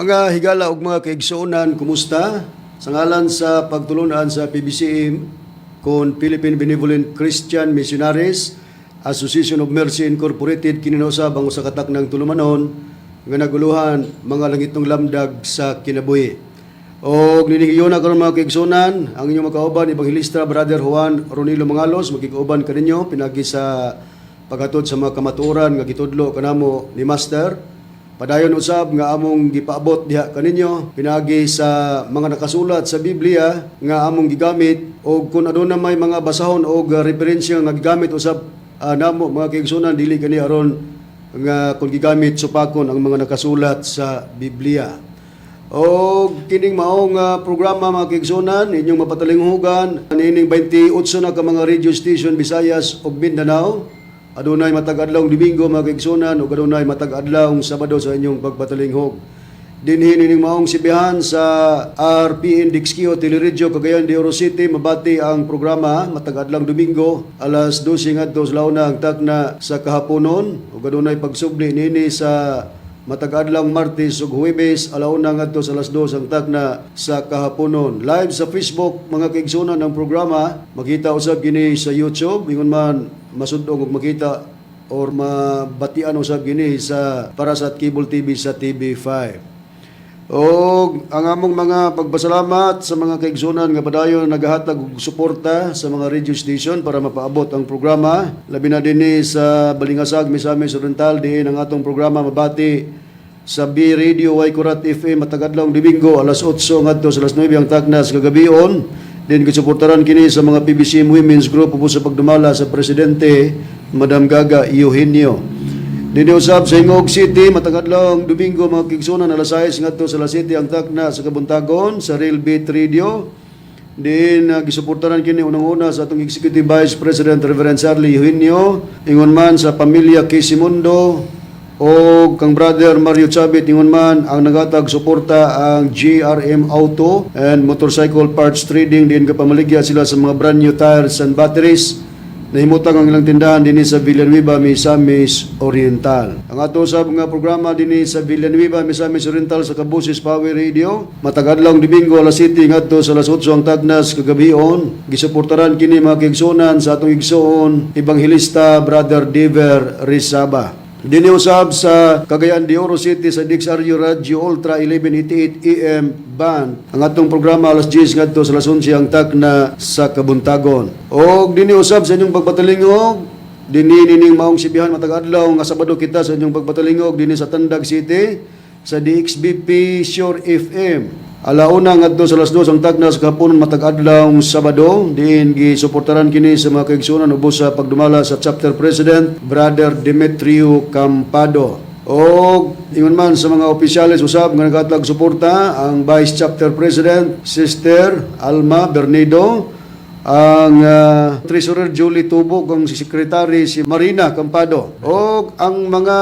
Mga higala ug mga kaigsuonan, kumusta? Sa ngalan sa pagtulunan sa PBCM kon Philippine Benevolent Christian Missionaries Association of Mercy Incorporated, kini usab ang usa ka taknang tulumanon nga naguluhan mga langitnong lamdag sa kinabuhi. Og niningiyon na karon, mga kaigsuonan, ang inyong makauban, Ebanghelista Brother Juan Ronilo Mangalos, makig-uban kaninyo pinagi sa paghatod sa mga kamatuoran nga gitudlo kanamo ni Master. Padayon usab nga among gipaabot diha kaninyo pinagi sa mga nakasulat sa Biblia nga among gigamit, og kung aduna may mga basahon og referensya nga gigamit usab namo, mga kaigsuonan, dili kani aron nga kung gigamit supakon ang mga nakasulat sa Biblia. Og kining maong programa, mga kaigsuonan, inyong mapatalinghugan niining 28 na ka mga radio station, Visayas ug Mindanao. Adunay matag adlaw Domingo, mga kaigsuonan, ug adunay matag adlaw Sabado sa inyong pagpatalinghog. Dinhi nining maong sibihan sa RPN Dixkio Teleradyo, Cagayan de Oro City, mabati ang programa matag adlaw Domingo alas 12 ngadto sa launa ang takna sa kahaponon, ug adunay pagsubli niini sa matag adlaw Martes ug Huwebes, alauna ngadto sa alas 2 ang takna sa kahaponon. Live sa Facebook, mga kaigsuonan, ang programa, makita usab kini sa YouTube, ingon man masudong og makita or mabatian usab kini sa para sa cable TV sa TV5. Og ang among mga pagpasalamat sa mga kaigsunan nga padayon nagahatag og suporta sa mga radio station para mapaabot ang programa, labi na dinhi sa Balingasag, Misamis Oriental, diin ang atong programa mabati sa B Radio Waikurat FM matag adlaw Domingo alas 8 ngadto sa alas 9 ang takna sa kagabion. Din gisuportaran kini sa mga PBC Women's Group ubos sa pagdumala sa presidente, Madam Gaga Eugenio. Dinhi usab sa Gingoog City, matag adlaw Domingo, mga kaigsuonan, alas 6 ngadto sa alas 7 ang takna sa kabuntagon sa Real Beat Radio. Din gisuportaran kini unang-una sa atong Executive Vice President Reverend Charlie Eugenio, ingon man sa pamilya Mundo o kang Brother Mario Chavit, ingon man ang nagatag suporta ang GRM Auto and Motorcycle Parts Trading, din kapamaligya sila sa mga brand new tires and batteries. Nahimutang ang ilang tindahan dinhi sa Villanueva, Misamis Oriental. Ang ato sa mga programa dinhi sa Villanueva, Misamis Oriental sa Kabusis Power Radio, matag adlaw Domingo alas 7 ngadto sa alas 8 ang tagnas kagabion. Gisuportaran kini, mga kaigsuonan, sa atong igsoon Ebanghelista Brother Dever Rizaba. Dinhi usab sa Cagayan de Oro City sa DXRU Radio Ultra 1188 AM band. Ang atong programa alas 10 ngadto sa alas 11 ang takna sa kabuntagon. Og dinhi usab sa inyong pagpatalingog, dinhi nining maong sibihan matag adlaw nga Sabado kita sa inyong pagpatalingog dinhi sa Tandag City sa DXBP Shore FM. Alauna ngadto sa alas 2 ang tagna sa kahaponon matag adlaw Sabado, diin gisuportaran kini sa mga kaigsuonan ubos sa pagdumala sa chapter president Brother Demetrio Campado. Og ingon man sa mga opisyales usab nga nagahatag suporta, ang Vice Chapter President Sister Alma Bernido, ang Treasurer Julie Tubog, ang Secretary si Marina Campado. O ang mga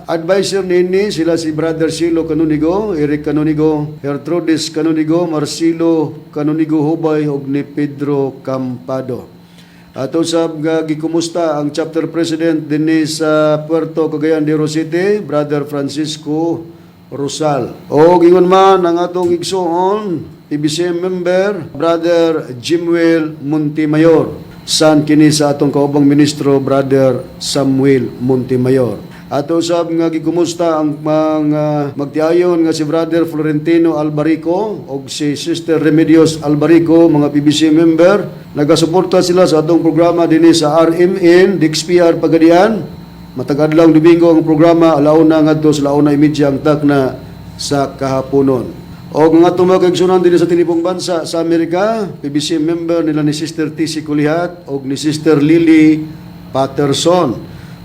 advisor nini sila si Brother Silo Canonigo, Eric Canonigo, Gertrudes Canonigo, Marcelo Canonigo Hubay ug ni Pedro Campado. Ato sab nga gikumusta ang chapter president dinhi sa Puerto Cagayan de Oro City, Brother Francisco Rosal. O ingon man ang atong igsoon, PBCM member, Brother Jimuel Montemayor. San kini sa atong kaubang ministro, Brother Samuel Montemayor. Ato sab nga gikumusta ang mga magtiayon nga si Brother Florentino Albarico og si Sister Remedios Albarico, mga PBC member. Nagasuporta sila sa atong programa dinhi sa RMN DXPR Pagadian. Matag adlaw Domingo ang programa, alauna ngadto sa 1:30 ang takna sa kahaponon. Og ang atong mga kaigsuonan dinhi sa tinibong bansa sa Amerika, PBC member nila ni Sister TC Kulihat og ni Sister Lily Patterson.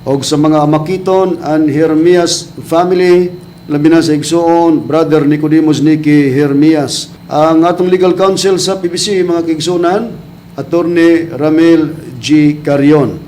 Og sa mga Amakiton and Hermias family, labi na sa igsoon, Brother Nicodemus Nicky Hermias. Ang atong legal counsel sa PBC, mga kaigsuonan, Attorney Ramil G. Carion.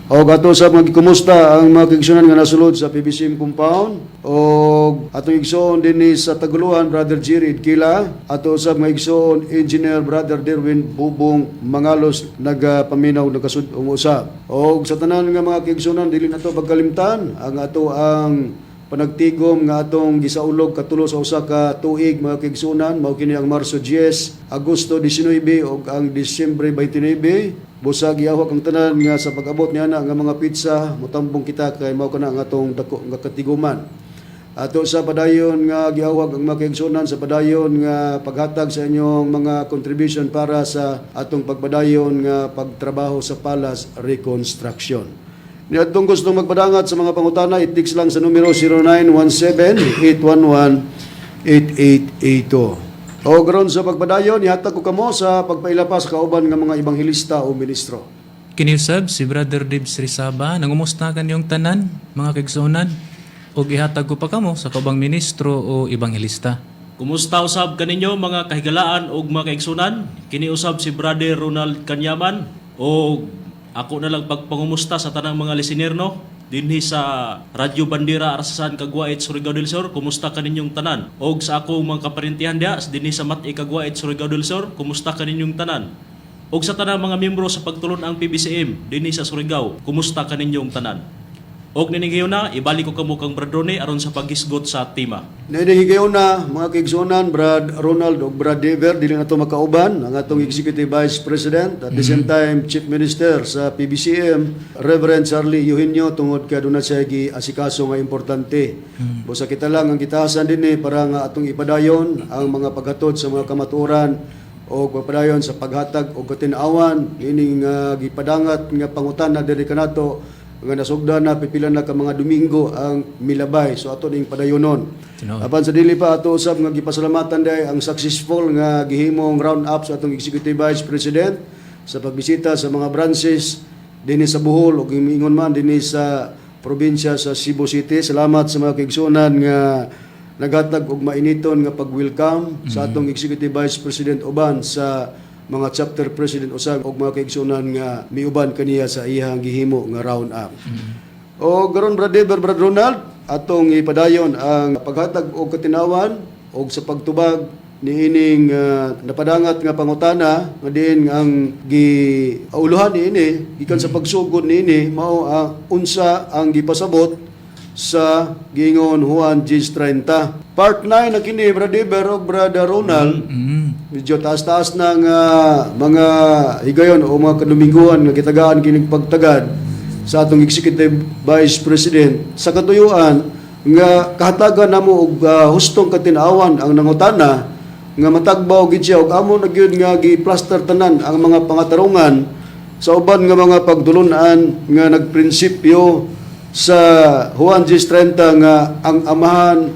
Og ato sa mga gikumusta ang mga kaigsuonan nga nasulod sa PBC compound og atong igsoon dinhi sa Taguluan, Brother Jerry Idkila, ato sa mga igsoon Engineer Brother Derwin Bubong Mangalos, nagapaminaw, nagasud-ong usab. Og sa tanan nga mga kaigsuonan, dili nato pagkalimtan ang ato ang Panagtigom nga atong gisaulog katulo sa 1 ka tuig, mga kaigsuonan. Mao kini ang Marso 10, Agosto 19 ug ang Disyembre 29. Busag giawhag ang tanan nga sa pag-abot niya na nga mga petsa, motambong kita kay mao kana ang atong dako nga katiguman. Ato sa padayon nga giawhag ang mga kaigsuonan sa padayon nga paghatag sa inyong mga contribution para sa atong pagpadayon nga pagtrabaho sa Palace Reconstruction. Niadtong gustong magpadangat sa mga pangutana, i-text lang sa numero 0917-811-8882. O karon sa pagpadayon, ihatag ko kamo sa pagpaila pa sa kauban nga mga ebanghelista o ministro. Kiniusab si Brother Dibs Rizaba, nangumusta kanyong tanan, mga kaigsuonan, ug ihatag ko pa kamo sa kaubang ministro o ebanghelista. Kumusta usab kaninyo, mga kahigalaan ug mga kaigsunan? Kini usab si Brother Ronald Kanyaman og ako na lang pagpangumusta sa tanang mga listener, no, dinhi sa Radyo Bandera Arsasan Cagwait, Surigao del Sur. Kumusta kaninyong tanan? Og sa akong mga kaparintihan diha dinhi sa Mat-i, Cagwait, Surigao del Sur, kumusta kaninyong tanan? Og sa tanang mga miyembro sa pagtulon-ang PBCM dinhi sa Surigao, kumusta kaninyong tanan? Og nining na, ibalik ko kamo kang Brad Ronnie aron sa paghisgot sa tema. Niining higayona, mga kaigsuonan, Brad Ronald ug Brad Dever, dili na to makauban ang atong Executive Vice President at the same time Chief Minister sa PBCM, Reverend Charlie Eugenio, tungod kay aduna siya giasikaso nga importante. Busa kita lang ang gitahasan dinhi para nga atong ipadayon ang mga paghatod sa mga kamatuoran o pagpadayon sa paghatag og katin-awan niining gipadangat nga pangutana diri kanato nga nasugdan na pipila na ka mga Domingo ang milabay. So ato ning padayonon. Tinuod. Apan sa dili pa, ato usab nga gipasalamatan day ang successful nga gihimong round up sa atong Executive Vice President sa pagbisita sa mga branches dinhi sa Bohol ug ingon man dinhi sa probinsya sa Cebu City. Salamat sa mga kaigsuonan nga naghatag og mainiton nga pag-welcome sa atong Executive Vice President uban sa mga chapter president usab og mga kaigsuonan nga miuban kaniya sa iyang gihimo nga round up. O garon, Brad Dever, Brad Ronald, atong ipadayon ang paghatag og katinawan og sa pagtubag niining napadangat nga pangutana nga diin ang giauluhan niini gikan sa pagsugod niini mao ang unsa ang gipasabot sa giingon Juan 10:30. Part 9 na kini, Brad Dever ug Brad Ronald. Medyo taas-taas na nga mga higayon o mga kadomingguan nga gitagaan kining pagtagad sa atong Executive Vice President sa katuyuan nga kahatagan namo og hustong katin-awan ang nangutana nga matagbaw gid siya og amo na gyud nga gi-plaster tanan ang mga pangatarungan sa uban nga mga pagdulun-an nga nagprinsipyo sa Juan 10:30 nga ang Amahan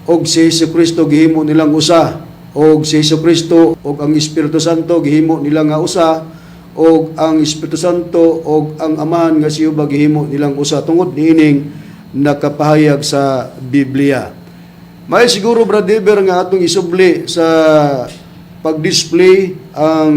og si Hesus Kristo gihimo nilang usa og si Hesus Kristo og ang Espiritu Santo gihimo nila nga usa og ang Espiritu Santo og ang Amahan nga si Jehova gihimo nilang usa tungod niining nakapahayag sa Biblia. May siguro, Brad Dever, nga atong isubli sa pag-display ang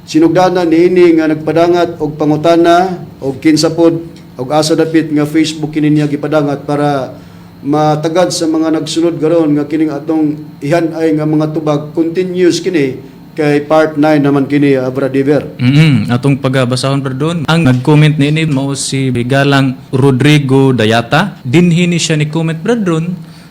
sinugdanan niini nga nagpadangat og pangutana og kinsa pod og asa dapit nga Facebook kini niya gipadangat para matagad sa mga nagsunod karon nga kining atong ihan-ay nga mga tubag continuous kini kay part 9 naman kini, Brad Dever. Atong pagabasahon, pardon. Ang nag-comment niini mao si Galang Rodrigo Dayata. Dinhi ni siya ni comment, Brad,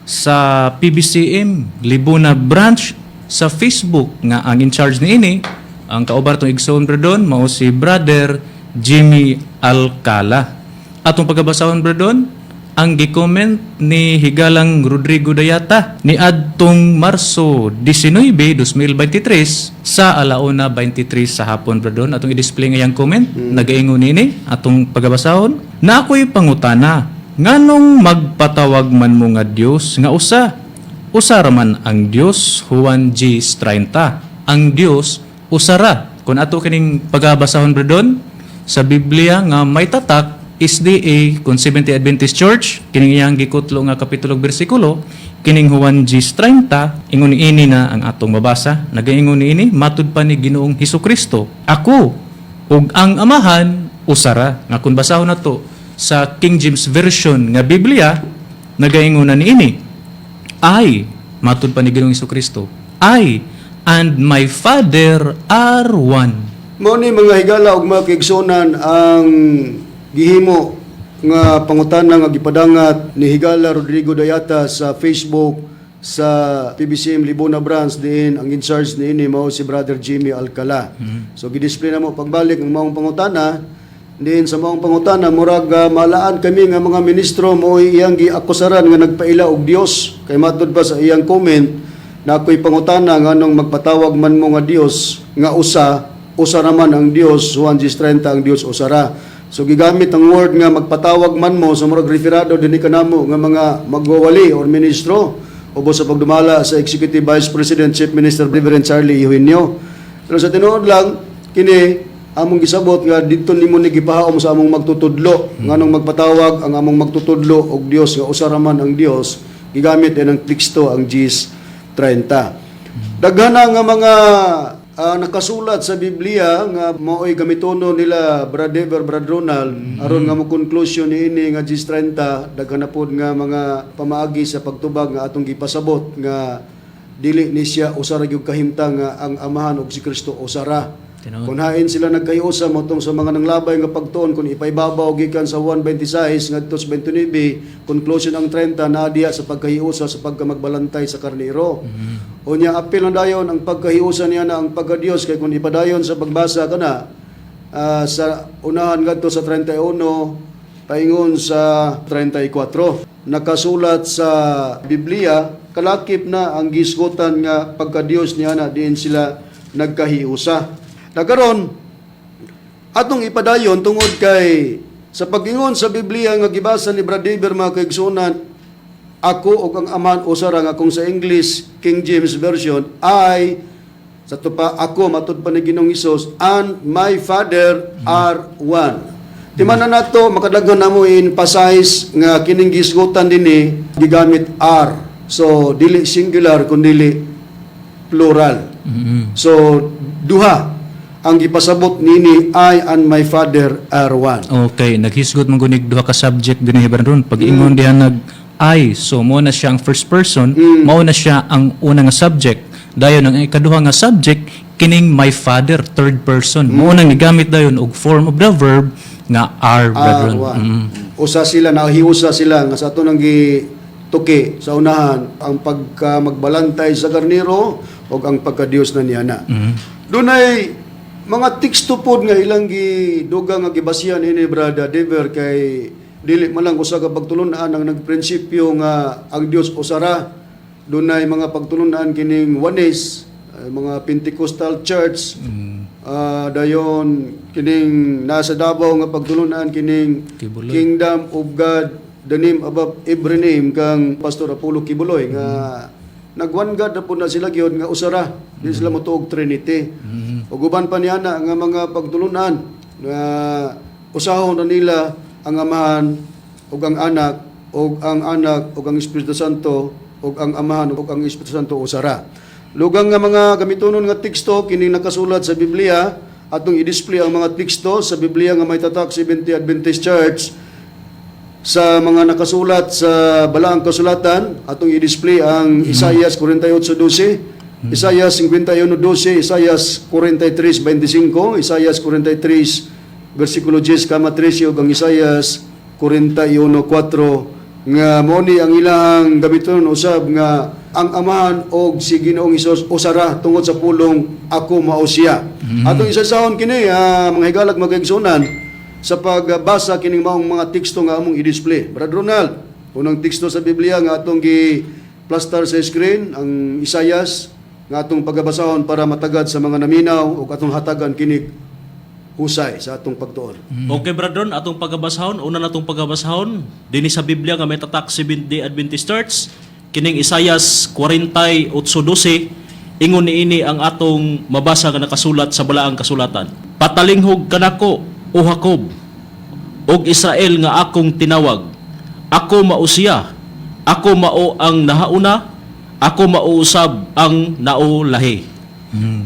sa PBCM Libuna branch sa Facebook nga ang in charge niini ang kauban atong igsoon, Brad, mao si Brother Jimmy Alcala. Atong pagabasahon, Brad, ang gi-comment ni Higalang Rodrigo Dayata ni adtong Marso 19, 2023 sa alauna 23 sa hapon, Brad. Atong i-display ngayang comment. Nagaingon nini, atong pagabasahon: "Na ako'y pangutana, nganong magpatawag man mo nga Dios nga usa? Usa ra man ang Dios, Juan 10:30. Ang Dios usa ra." Kung ato kining pagabasahon, Brad, sa Biblia nga may tatak SDA kung Seventh Adventist Church, kining iyang gikutlo nga kapitulo ug bersikulo kining Juan 10:30, ingon ini na ang atong mabasa. Nagaingon niini, matud pa ni Ginoong Hesukristo, "Ako ug ang Amahan usara." Nga kun basahon nato sa King James Version nga Biblia, nagaingon na niini, "I," matud pa ni Ginoong Hesukristo, "I and my Father are one." Mao ni, mga higala ug mga kaigsuonan, ang gihimo nga pangutana nga gipadangat ni Higala Rodrigo Dayata sa Facebook sa PBCM Libona Branch, diin ang in charge niini mao si Brother Jimmy Alcala. So gidisplay na mo pagbalik ang maong pangutana. Diin sa maong pangutana, murag malaan kami nga mga ministro mo iyang giakusaran nga nagpaila og Dios, kay matud pa sa iyang comment na ako'y pangutana nga anong magpatawag man mo nga Dios nga usa, usa naman ang Dios, Juan 10:30, ang Dios usara. So gigamit ang word nga magpatawag man mo, sa murag referado dinhi kanamo nga mga magwawali or ministro ubos sa pagdumala sa Executive Vice President, Chief Minister Reverend Charlie Eugenio. Pero sa tinuod lang, kini among gisabot nga didto nimo ni gipahaom sa among magtutudlo, nganong magpatawag ang among magtutudlo og Dios nga usa ra man ang Dios, gigamit din ang teksto ang 10:30. Daghan na nga mga nakasulat sa Biblia nga mao'y gamitono nila Brad Dever, Brad Ronald, aron nga mo conclusion niini nga 10:30. Daghan na pod nga mga pamaagi sa pagtubag nga atong gipasabot nga dili ni siya usa ra gyud kahimtang nga ang Amahan ug si Kristo usara. Tinuod. Kung hain sila nagkahiusa mo sa mga nanglabay nga pagtuon, kung ipaibabaw gikan sa 1:26 ngadto sa 29, conclusion ang 30 na diya sa pagkahiusa sa pagka magbalantay sa karnero. Unya apil na dayon ang pagkahiusa niya na ang pagka-Dios, kay kung ipadayon sa pagbasa kana sa unahan ngadto sa 31 paingon sa 34, nakasulat sa Biblia, kalakip na ang gisgutan nga pagka-Dios niya na diin sila nagkahiusa. Nakaron atong ipadayon tungod kay sa pag-ingon sa Biblia nga gibasa ni Brad Dever, mga kaigsunan, ako ug ang Amahan usa ra, nga kung sa English King James Version I, sa tupa ako, matud pa ni Ginoong Hesus, and my Father are one. Timanan nato makadaghan namo i-emphasize nga kining gisgutan dinhi gigamit are. So dili singular kundi plural. So duha ang gipasabot nini, I and my Father are one. Okay, naghisgot man gunig duha ka subject dinhi, Brad. Pag ingon diha nag I, so mo na siya ang first person, mao na siya ang una nga subject. Dayon ang ikaduha nga subject kining my Father, third person. Mao nang gigamit dayon og form of the verb nga are, Are brethren. one. Usa sila, nahiusa sila nga sa ato nang gituki sa unahan, ang pagka magbalantay sa karnero o ang pagka-Dios na niya na. Dunay mga teksto pod nga ilang gidugang nga gibasihan ini, Brother Dever, kay dili man lang usa ka pagtulunan ang nagprinsipyo nga ang Dios usara. Dunay mga pagtulunan kining Oneness, mga Pentecostal Church, dayon kining nasa Davao nga pagtulunan kining Quiboloy. Kingdom of God, the name above every name, kang Pastor Apollo Quiboloy, nga nag one God na po na sila gyud nga usara, di sila motuog Trinity. Ug uban pa niya na nga mga pagtulunan nga usahon na nila ang Amahan ug ang Anak ug ang Anak ug ang Espiritu Santo ug ang Amahan ug ang Espiritu Santo usara. Lugang nga mga gamitonon nga teksto kini nakasulat sa Biblia, atong i-display ang mga teksto sa Biblia nga may tatak Seventh Adventist Church. Sa mga nakasulat sa Balaang Kasulatan, atong i-display ang Isaias 48:12, Isaias 51:12, Isaias 43:25, Isaias 43 versikulo 10 kama 13 ug ang Isaias 41:4, nga mo ni ang ilang gamiton usab nga ang Amahan og si Ginoong Hesus usara tungod sa pulong ako mao siya. Atong isasahon kini, mga higalag, mga kaigsunan, sa pagbasa kining maong mga teksto nga among i-display. Brad Ronald, unang teksto sa Biblia nga atong gi plaster sa screen ang Isayas nga atong pagabasahon para matagad sa mga naminaw ug atong hatagan kinig husay sa atong pagtuon. Okay, brethren, atong pagabasahon, una natong pagabasahon dinhi sa Biblia nga may tatak Seventh-day Adventist Church, kining Isayas 48:12, ingon niini ang atong mabasa nga nakasulat sa Balaang Kasulatan. Patalinghog kanako, o Jacob, og Israel nga akong tinawag. Ako mao siya. Ako mao ang nahauna, ako mao usab ang naulahi.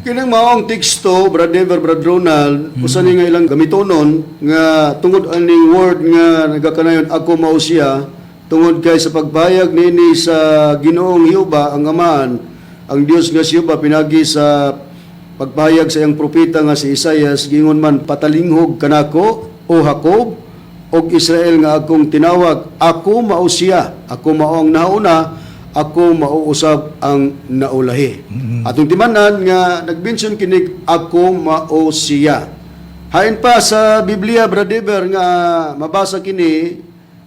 Kining maong teksto, Brad Dever, Brad Ronald, usa ni nga ilang gamitonon nga tungod aning word nga nagakanayon ako mao siya, tungod kay sa pagpayag niini sa Ginoong Jehova ang Amahan, ang Dios nga si Jehova, pinagi sa pagpayag sa iyang propeta nga si Isaias, gingon man, patalinghog kanako, o Jacob, Og Israel nga akong tinawag, ako mao siya, ako mao ang nauna, ako mao usab ang naulahi. Atong timanan nga nag-mention kinig "ako mao siya". Hain pa sa Biblia, Brother, nga mabasa kini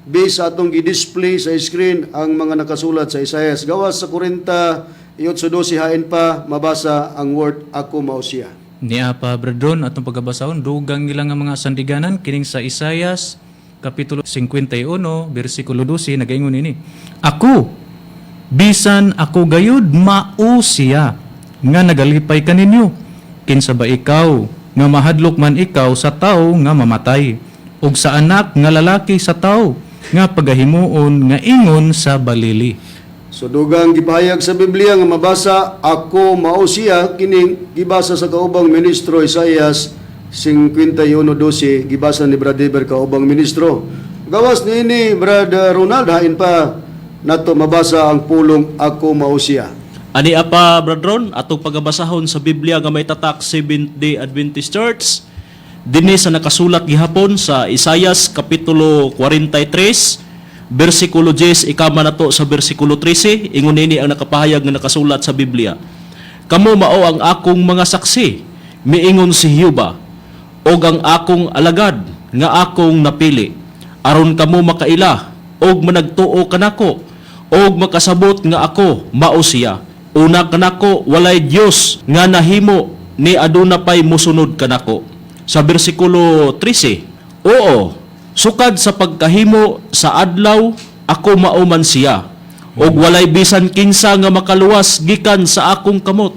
based sa atong gi-display sa screen ang mga nakasulat sa Isaias. Gawas sa 48:12, hain pa mabasa ang word "ako mao siya"? Niya pa, Brethren, atong pagabasahon, dugang nila nga mga sandiganan, kining sa Isayas, Kapitulo 51, versikulo 12, nagaingon ini: "Ako, bisan ako gayud, mao siya, nga nagalipay kaninyo. Kinsa ba ikaw, nga mahadlok man ikaw sa tao nga mamatay, ug sa anak nga lalaki sa tao, nga pagahimuon nga ingon sa balili?" So dugang gipahayag sa Biblia nga mabasa "ako mao siya" kining gibasa sa kaubang ministro, Isaias 51:12, gibasa ni Brother Eber, kaubang ministro. Gawas niini, Brother Ronald, hain pa nato mabasa ang pulong "ako mao siya"? Ani apa, Bradron, atong pagabasahon sa Biblia nga may tatak Seventh Day Adventist Church dinhi sa nakasulat gihapon sa Isayas kapitulo 43 bersikulo 10 ikama nato sa bersikulo 13. Ingon nini ang nakapahayag nga nakasulat sa Biblia: "Kamo mao ang akong mga saksi, miingon si Jehova, og ang akong alagad nga akong napili, aron kamo makaila og managtuo kanako og makasabot nga ako mao siya. Una kanako walay Dios nga nahimo, ni aduna pay mosunod kanako." Sa bersikulo 13, "Oo, sukad sa pagkahimo sa adlaw, ako mao man siya, ug walay bisan kinsa nga makaluwas gikan sa akong kamot.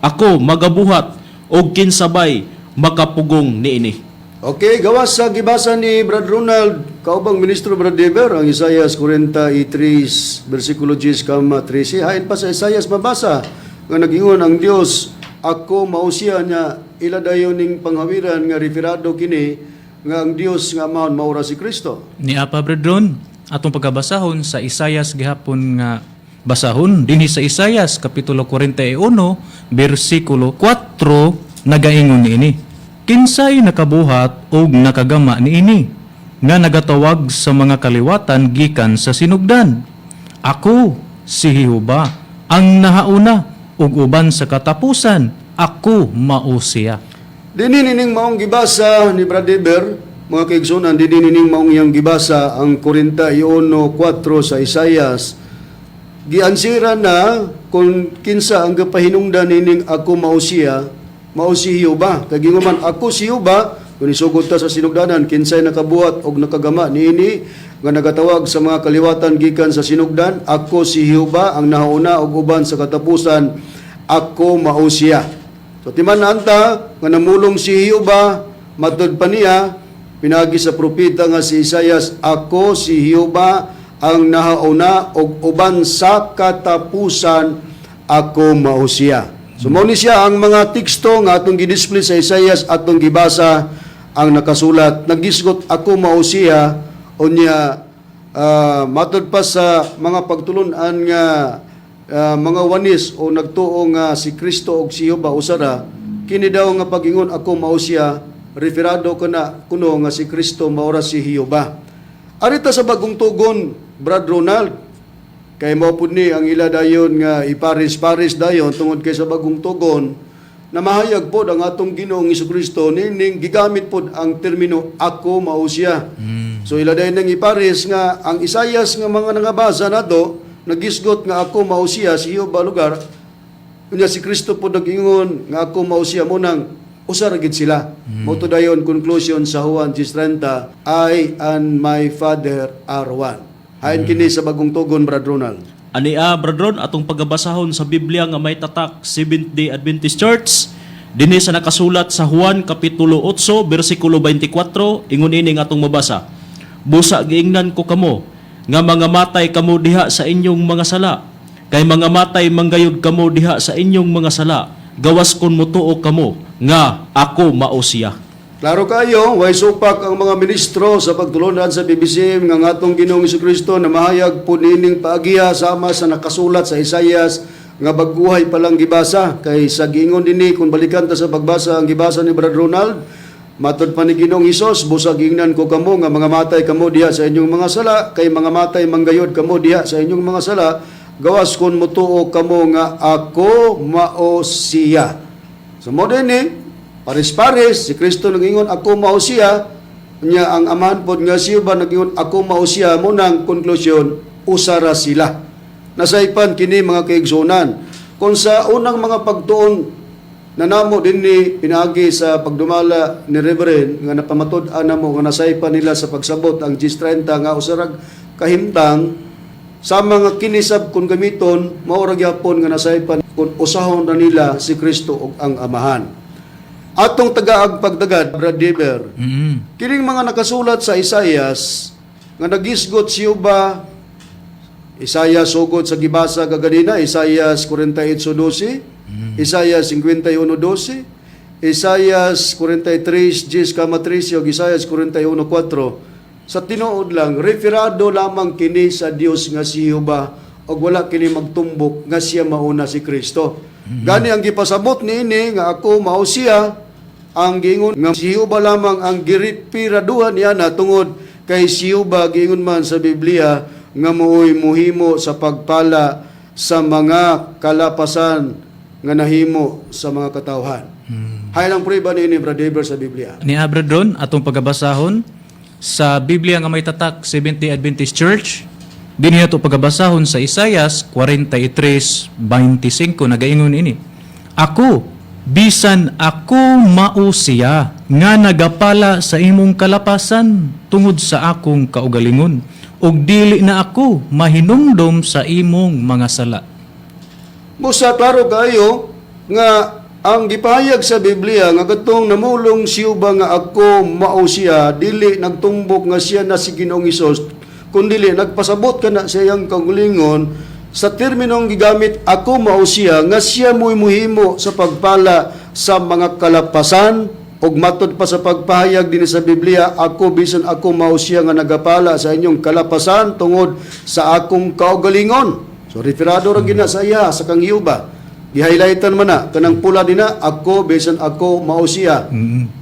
Ako magabuhat og kinsabay makapugong niini?" Okay, gawas sa gibasa ni Brad Ronald, kaubang ministro, Brad Dever, ang Isaias 43, versikulo 10 kama 13. Hain pa sa Isaias mabasa nga nagingon ang Dios, "Ako mao siya" niya, ila dayon ning panghawiran nga referado kini nga ang Dios nga Amahon mao ra si Kristo. Ni apa, Brethren, atong pagkabasahon sa Isayas gihapon nga basahon dinhi sa Isayas kapitulo 41 bersikulo 4, nagaingon niini: "Kinsay nakabuhat og nakagama niini nga nagatawag sa mga kaliwatan gikan sa sinugdan? Ako si Jehova, ang nahauna ug uban sa katapusan, ako mao siya." Dinhi nining maong gibasa ni Brad Eber, mga kaigsunan, dinhi nining maong iyang gibasa ang 41:4 sa Isayas. Giansira na kung kinsa ang gapahinungdan nining "ako mao siya", mao si Jehova. Kay gingon man, "Ako si Jehova, kung isugod ta sa sinugdanan, kinsay nakabuhat og nakagama niini nga nagatawag sa mga kaliwatan gikan sa sinugdan? Ako si Jehova, ang nahauna og uban sa katapusan, ako mao siya." So timan anta nga namulong si Jehova matud pa niya pinagi sa propeta nga si Isayas, "Ako si Jehova, ang nahauna og uban sa katapusan, ako mao siya." So mao ni siya ang mga teksto nga atong gidisplay sa Isayas, atong gibasa ang nakasulat. Nagisgot "ako mao siya" unya matud pa sa mga pagtulun-an nga mga Oneness o nagtuo nga si Kristo og si Jehova usa ra, kini daw nga pagingon "ako mao siya", referado kana kuno nga si Kristo mao ra si Jehova. Arita sa Bagong Tugon, Brad Ronald, kay mao pud ni ang ila dayon nga iparis-paris dayon tungod kay sa Bagong Tugon na mahayag pod ang atong Ginoong Kristo nining gigamit pod ang termino "ako mao siya". So ila dayon nang iparis nga ang Isayas nga mga nangabasa nato nagisgot nga "ako mao siya" si Jehova lugar. Unya si Kristo po nag-ingon nga "ako mao siya", mo nang usa ra gid sila. Mao to dayon conclusion sa Juan 10:30, "I and my Father are one." Hain kini sa Bagong Tugon, Brad Ronald? Ania, Bradron, atong pagabasahon sa Biblia nga may tatak Seventh Day Adventist Church dinhi sa nakasulat sa Juan kapitulo 8 bersikulo 24. Ingon ini nga atong mabasa: "Busa giingnan ko kamo nga mga matay kamo diha sa inyong mga sala, kay mga matay manggayud kamo diha sa inyong mga sala, gawas kon motuo kamo nga ako mao siya." Klaro kayo, way supak ang mga ministro sa pagtulunan sa PBCM nga ang atong Ginoong Kristo na mahayag po nining paagiya sama sa nakasulat sa Isayas nga baguhay palang gibasa. Kay sa giingon dinhi, kung balikan ta sa pagbasa ang gibasa ni Brad Ronald. Matod pa ni Ginoong Hesus, "Busa giingnan ko kamo nga mga matay kamo diha sa inyong mga sala, kay mga matay manggayod kamo diha sa inyong mga sala, gawas kon motuo kamo nga ako mao siya." So mao din ni, pares-pares, si Kristo nagingon, "Ako mao siya," nya ang Amahan pod nga siya ba nagingon, "Ako mao siya," mao nang konklusyon, usa ra sila. Nasaypan kini, mga kaigsunan. Kung sa unang mga pagtuon na namo dinhi pinaagi sa pagdumala ni Reverend nga napamatud-an namo nga nasaypan nila sa pagsabot ang 10:30 nga usa rag kahimtang sa mga kinisab kung gamiton, mao ra gyapon nga nasaypan kung usahon na nila si Kristo ug ang Amahan. Atong tagaag pagdagad, Brad Deber, kining mga nakasulat sa Isayas nga nagisgot siya ba, Isayas sugod sa gibasa kaganina, Isayas 48:12, Isayas 51:12, Isayas 43:10,13 ug Isayas 41:4. Sa tinuod lang, referado lamang kini sa Dios nga si Jehova ug wala kini magtumbok nga siya mauna si Kristo. Gani ang gipasabot niini nga "Ako mao siya," ang giingon nga si Jehova lamang ang giripiraduhan niya na tungod kay si Jehova giingon man sa Biblia nga mooy muhimo sa pagpala sa mga kalapasan nga nahimo sa mga katawhan. Hay lang prueba niini, Brother Deber, sa Biblia. Ni Abra Dron, atong pagabasahon sa Biblia nga may tatak Seventh-day Adventist Church. Dinhi ato pagabasahon sa Isayas 43:25, nagaingon ini. "Ako, bisan ako mao siya nga nagapala sa imong kalapasan tungod sa akong kaugalingon, ug dili na ako mahinumdom sa imong mga sala." Busa klaro kayo nga ang gipahayag sa Biblia nga katong namulong siya ba nga "Ako mao siya," dili nagtumbok nga siya na si Ginoong Hesus, kundili nagpasabot kana sa iyang kaugalingon sa terminong gigamit "Ako mao siya," nga siya mo'y muhimo sa pagpala sa mga kalapasan. Ug matod pa sa pagpahayag din sa Biblia, "Ako, bisan ako mao siya nga nagapala sa inyong kalapasan tungod sa akong kaugalingon." So referado ra gina sa iya sa kang Jehova. Gihighlightan man na kanang pula dina, "Ako, bisan ako mao siya."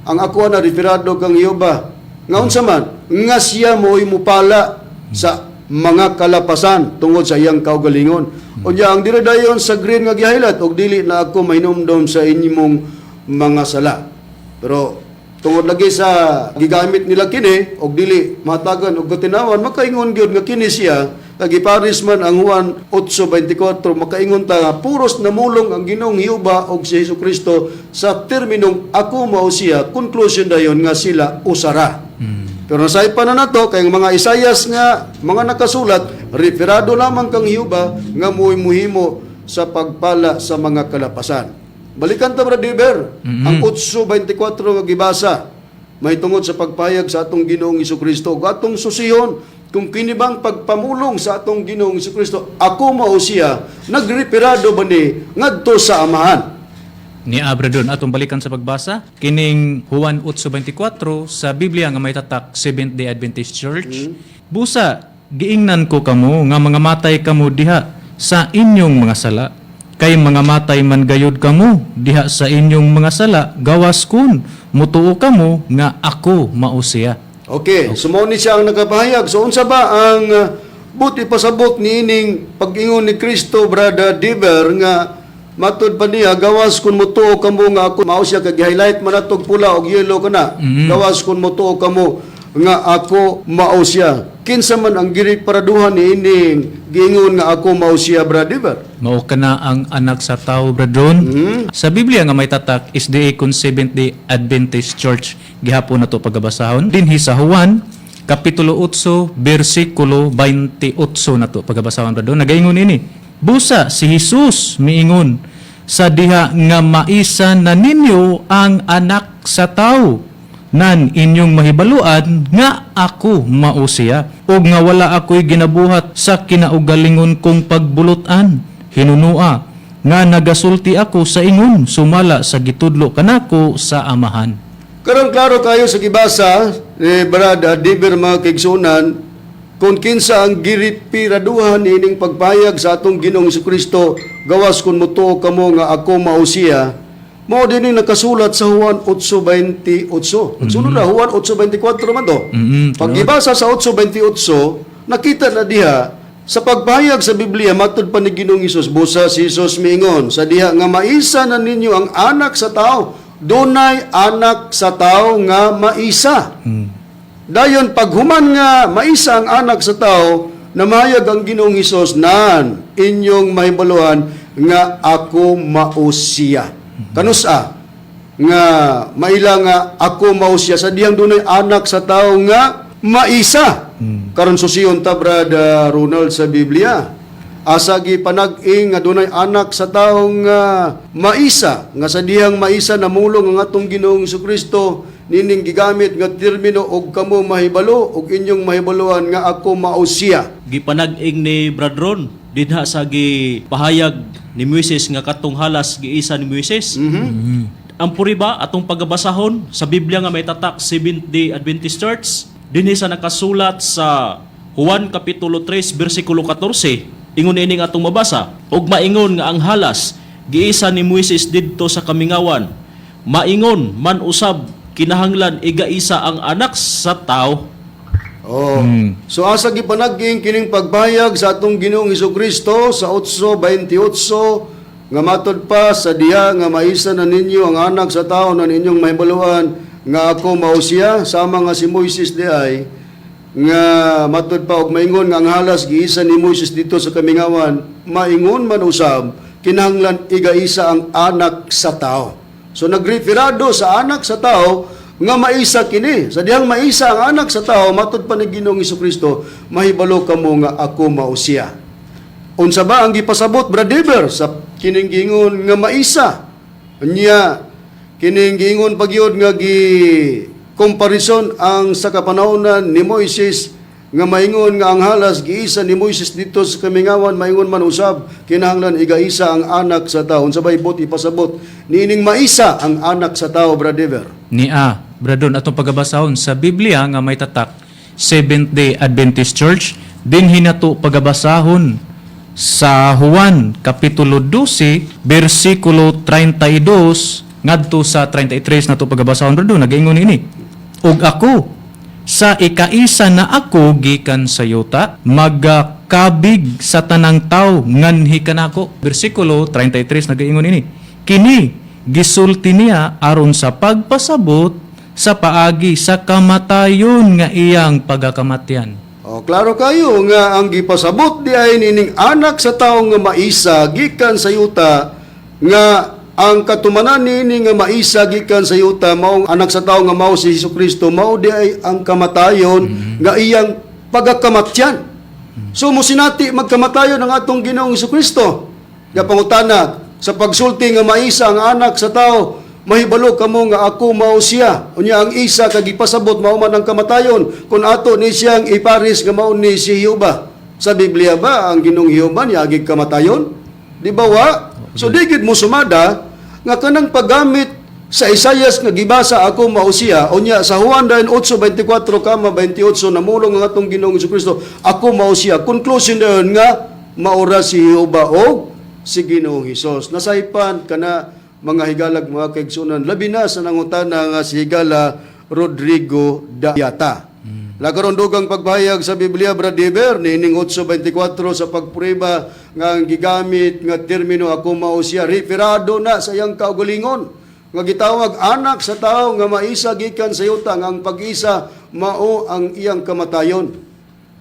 Ang "ako" na referado kang Jehova. Nga unsa man nga siya mo'y mupala sa mga kalapasan tungod sa iyang kaugalingon. Unya ang dira dayon sa green nga gihighlight, "Og dili na ako mahinumdom sa inyong mga sala." Pero tungod lagi sa gigamit nila kini og dili matagan og katinawan, makaingon gyud nga kini siya kay gipares man ang Juan 8:24. Makaingon ta nga puros namulong ang Ginoong Jehova og si Hesus Kristo sa terminong "Ako mao siya." Conclusion dayon nga sila usara. Pero nasaypan na nato kay ang mga Isayas nga mga nakasulat, referado lamang kang Jehova nga mo'y muhimo sa pagpala sa mga kalapasan. Balikan ta, Brother Deber, ang 8:24 nga gibasa may tungod sa pagpayag sa atong Ginoong Kristo ug atong susihon kung kini bang pagpamulong sa atong Ginoong Kristo, "Ako mao siya," nagreferado ba ni ngadto sa Amahan? Ni Abra doon atong balikan sa pagbasa kining Juan 8:24 sa Biblia nga may tatak Seventh Day Adventist Church. "Busa giingnan ko kamo nga mga matay kamo diha sa inyong mga sala, kay mga matay man gayud kamo diha sa inyong mga sala gawas kun mutuo kamo nga ako mao siya." Okay, so mao ni siya ang nagapahayag. So unsa ba ang buti pasabot niining pag-ingon ni Kristo, Brother Diver, nga matud pa niya, "Gawas kun mutuo kamo nga ako mao siya," kay highlight man natog pula og yellow kana, "Gawas kun mutuo kamo nga ako mao siya"? Kinsa man ang giriparaduhan niining giingon nga "Ako mao siya," Brother Diver? Mao kana ang Anak sa Tao, Bradron. Sa Biblia nga may tatak SDA kun Seventh Day Adventist Church gihapon nato pagabasahon dinhi sa Juan kapitulo 8 bersikulo 28 nato pagabasahon, Bradron. Nagaingon ini. "Busa si Jesus miingon, 'Sa diha nga maisa na ninyo ang Anak sa Tao, nan inyong mahibaluan nga ako mao siya ug nga wala ako'y ginabuhat sa kinaugalingon kong pagbulutan hinunua nga nagasulti ako sa ingon sumala sa gitudlo kanako sa Amahan.'" Karon klaro kayo sa gibasa ni Brad Diber, mga kaigsunan, kung kinsa ang giripiraduhan ining pagpayag sa atong Ginoong Kristo, "Gawas kun mutuo kamo nga ako mao siya." Mao din yung nakasulat sa Juan 8:28. Sunod na Juan 8:24 man to. Pag gibasa sa 8:28, nakita na diha sa pagpahayag sa Biblia matud pa ni Ginoong Hesus, busa si Hesus miingon sa diha nga maisa na ninyo ang anak sa tao. Dunay anak sa tao nga maisa. Dayon paghuman nga maisa ang anak sa tao, namahayag ang Ginoong Hesus nan inyong mahibaluan nga ako mao siya. Kanusa nga maila nga ako mao siya sa diyang dunay anak sa tao nga maisa. Karon susiyon ta, Brad Ronald, sa Biblia. Asa gipanag-ing nga dunay anak sa tao nga maisa, nga sa dihang maisa namulong ang atong Ginoong Kristo nining gigamit nga termino og kamo mahibalo og inyong mahibaluan nga ako mao siya? Gipanag-ing ni Brad Ron dinha sa gipahayag ni Moises nga katong halas giisa ni Moises. Ang puriba atong pagabasahon sa Biblia nga may tatak Seventh-day Adventist Church, dinhi sa nakasulat sa Juan kapitulo 3 bersikulo 14, ingon ining atong mabasa: "Ug maingon nga ang halas giisa ni Moises didto sa kamingawan, maingon man usab kinahanglan igaisa ang anak sa tao." Oh. So asa gipanag-ing kining pagpahayag sa atong Ginoong Kristo sa 8:28 nga matod pa sa diha nga maisa na ninyo ang anak sa tao na ninyong mahibaluan nga ako mao siya, sama nga si Moises di ay nga matod pa og maingon nga ang halas giisa ni Moises dito sa kamingawan, maingon man usab kinahanglan igaisa ang anak sa tao? So nagreferado sa anak sa tao nga maisa kini. Sa dihang maisa ang anak sa tao, matud pa ni Ginoong Kristo, mahibalo kamo nga ako mao siya. Unsa ba ang gipasabot, Brad Dever, sa kining giingon nga maisa? Nya kining giingon pagyud nga gi komparison ang sa kapanahonan ni Moises nga maingon nga ang halas giisa ni Moises dito sa kamingawan, maingon man usab kinahanglan igaisa ang anak sa tao. Unsa bay buot ipasabot niining maisa ang anak sa tao, Brad Dever? Ni A, Brad Ron, atong pagabasahon sa Biblia nga may tatak Seventh Day Adventist Church, dinhi nato pagabasahon sa Juan kapitulo 12 bersikulo 32 ngadto sa 33 nato pagabasahon, Brad Ron. Nagaingon ini: "Ug ako sa ikaisa na ako gikan sa yuta magakabig sa tanang tawo nganhi kanako." Bersikulo 33, nagaingon ini: "Kini gisulti niya aron sa pagpasabot sa paagi sa kamatayon nga iyang pagakamatyan." O, klaro kayo nga ang gipasabot di ay nining anak sa tao nga maisa gikan sa yuta, nga ang katumanan niini nga maisa gikan sa yuta mao anak sa tao nga mao si Hesus Kristo, mao di ay ang kamatayon nga iyang pagakamatyan. So mosinati magkamatayon ang atong Ginoong Hesus Kristo. Ya pangutana sa pagsulti nga maisa ang anak sa tao, mahibalo kamo nga ako mao siya. Unya ang isa kag gipasabot mao man ang kamatayon. Kung ato ni siyang iparis nga mao ni si Jehova. Sa Biblia ba ang Ginoong Jehova niagig kamatayon? Di ba wa? So di gid mo sumada nga kanang paggamit sa Isayas nga gibasa ako mao siya, unya sa Juan 8:24 kama 28 namulong ang atong Ginoong Kristo ako mao siya, conclusion dayon nga maura si Jehova og si Ginoong Hesus. Nasaypan kana, mga higalag, mga kaigsunan, labi na sa nangutana nga si Higala Rodrigo Dayata. Lakaron dugang pagpahayag sa Biblia, Brad Dever, niining 8:24 sa pagprueba nga ang gigamit nga termino ako mao siya referado na sa iyang kaugalingon nga gitawag anak sa tao nga maisa gikan sa yuta, nga ang pag-isa mao ang iyang kamatayon,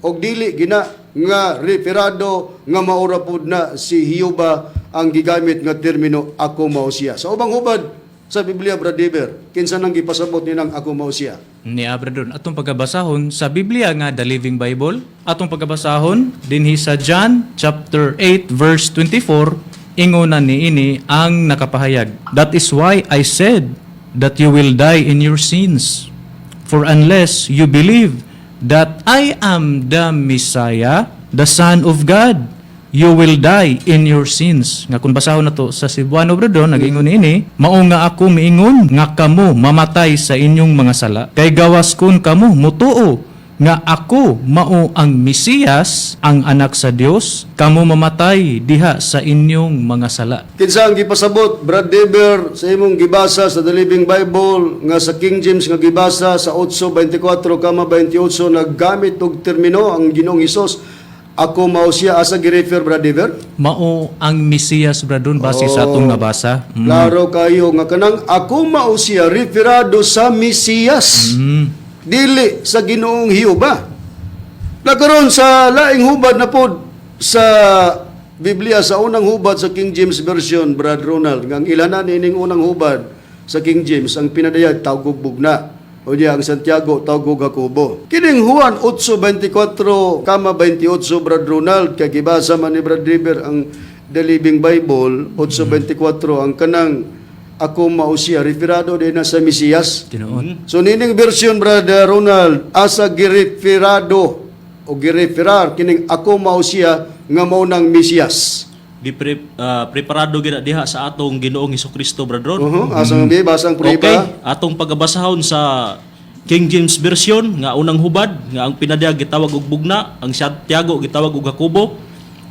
og dili gina nga referado nga maura pud na si Jehova ang gigamit nga termino ako mao siya. Sa ubang hubad sa Biblia, Brad Dever, kinsa nang gipasabot ninang ako mao siya? Ni Abra doon. Atong pagabasahon sa Biblia nga The Living Bible, atong pagabasahon dinhi sa John chapter 8 verse 24, ingonan niini ang nakapahayag: "That is why I said that you will die in your sins. For unless you believe that I am the Messiah, the Son of God, you will die in your sins." Nga kung basahon na to sa Cebuano, bro, doon, nag-ingon ini: "Mao nga ako miingon nga kamo mamatay sa inyong mga sala. Kay gawas kun kamo mutuo nga ako mao ang Mesiyas, ang anak sa Dios, kamo mamatay diha sa inyong mga sala. Kinsa ang gipasabot, Brad Dever, sa imong gibasa sa The Living Bible nga sa King James nga gibasa sa 8:24,28, naggamit og termino ang Ginoong Hesus, "Ako mao siya"? Asa gi-refer, Brad Dever? Mao ang Mesiyas, Brad Ron, base sa atong nabasa. Klaro kayo nga kanang "Ako mao siya" referado sa Mesiyas. Dili sa Ginoong Hiuba. Nagkaroon sa laing hubad na pod sa Biblia, sa unang hubad sa King James Version, Brad Ronald, nga ang ilanan ining unang hubad sa King James, ang pinadayag tawgog bugna. O diya ang Santiago tawgog Jacobo. Kining Juan 8:24,28, Brad Ronald, kay gibasa man ni Brad River ang The Living Bible, 8:24, ang kanang "Ako mao siya" referado din na sa Mesiyas. Tinuod. So nining version, Brother Ronald, asa gireferado o gireferar kining "Ako mao siya" nga mao ng Mesiyas? Gi preparado gina diha sa atong Ginoong Hesukristo, Brad Ron. Asa nga basang Okay, priba? Atong pagabasahon sa King James Version nga unang hubad nga ang pinadayag gitawag og bugna, ang Santiago gitawag og Jacobo.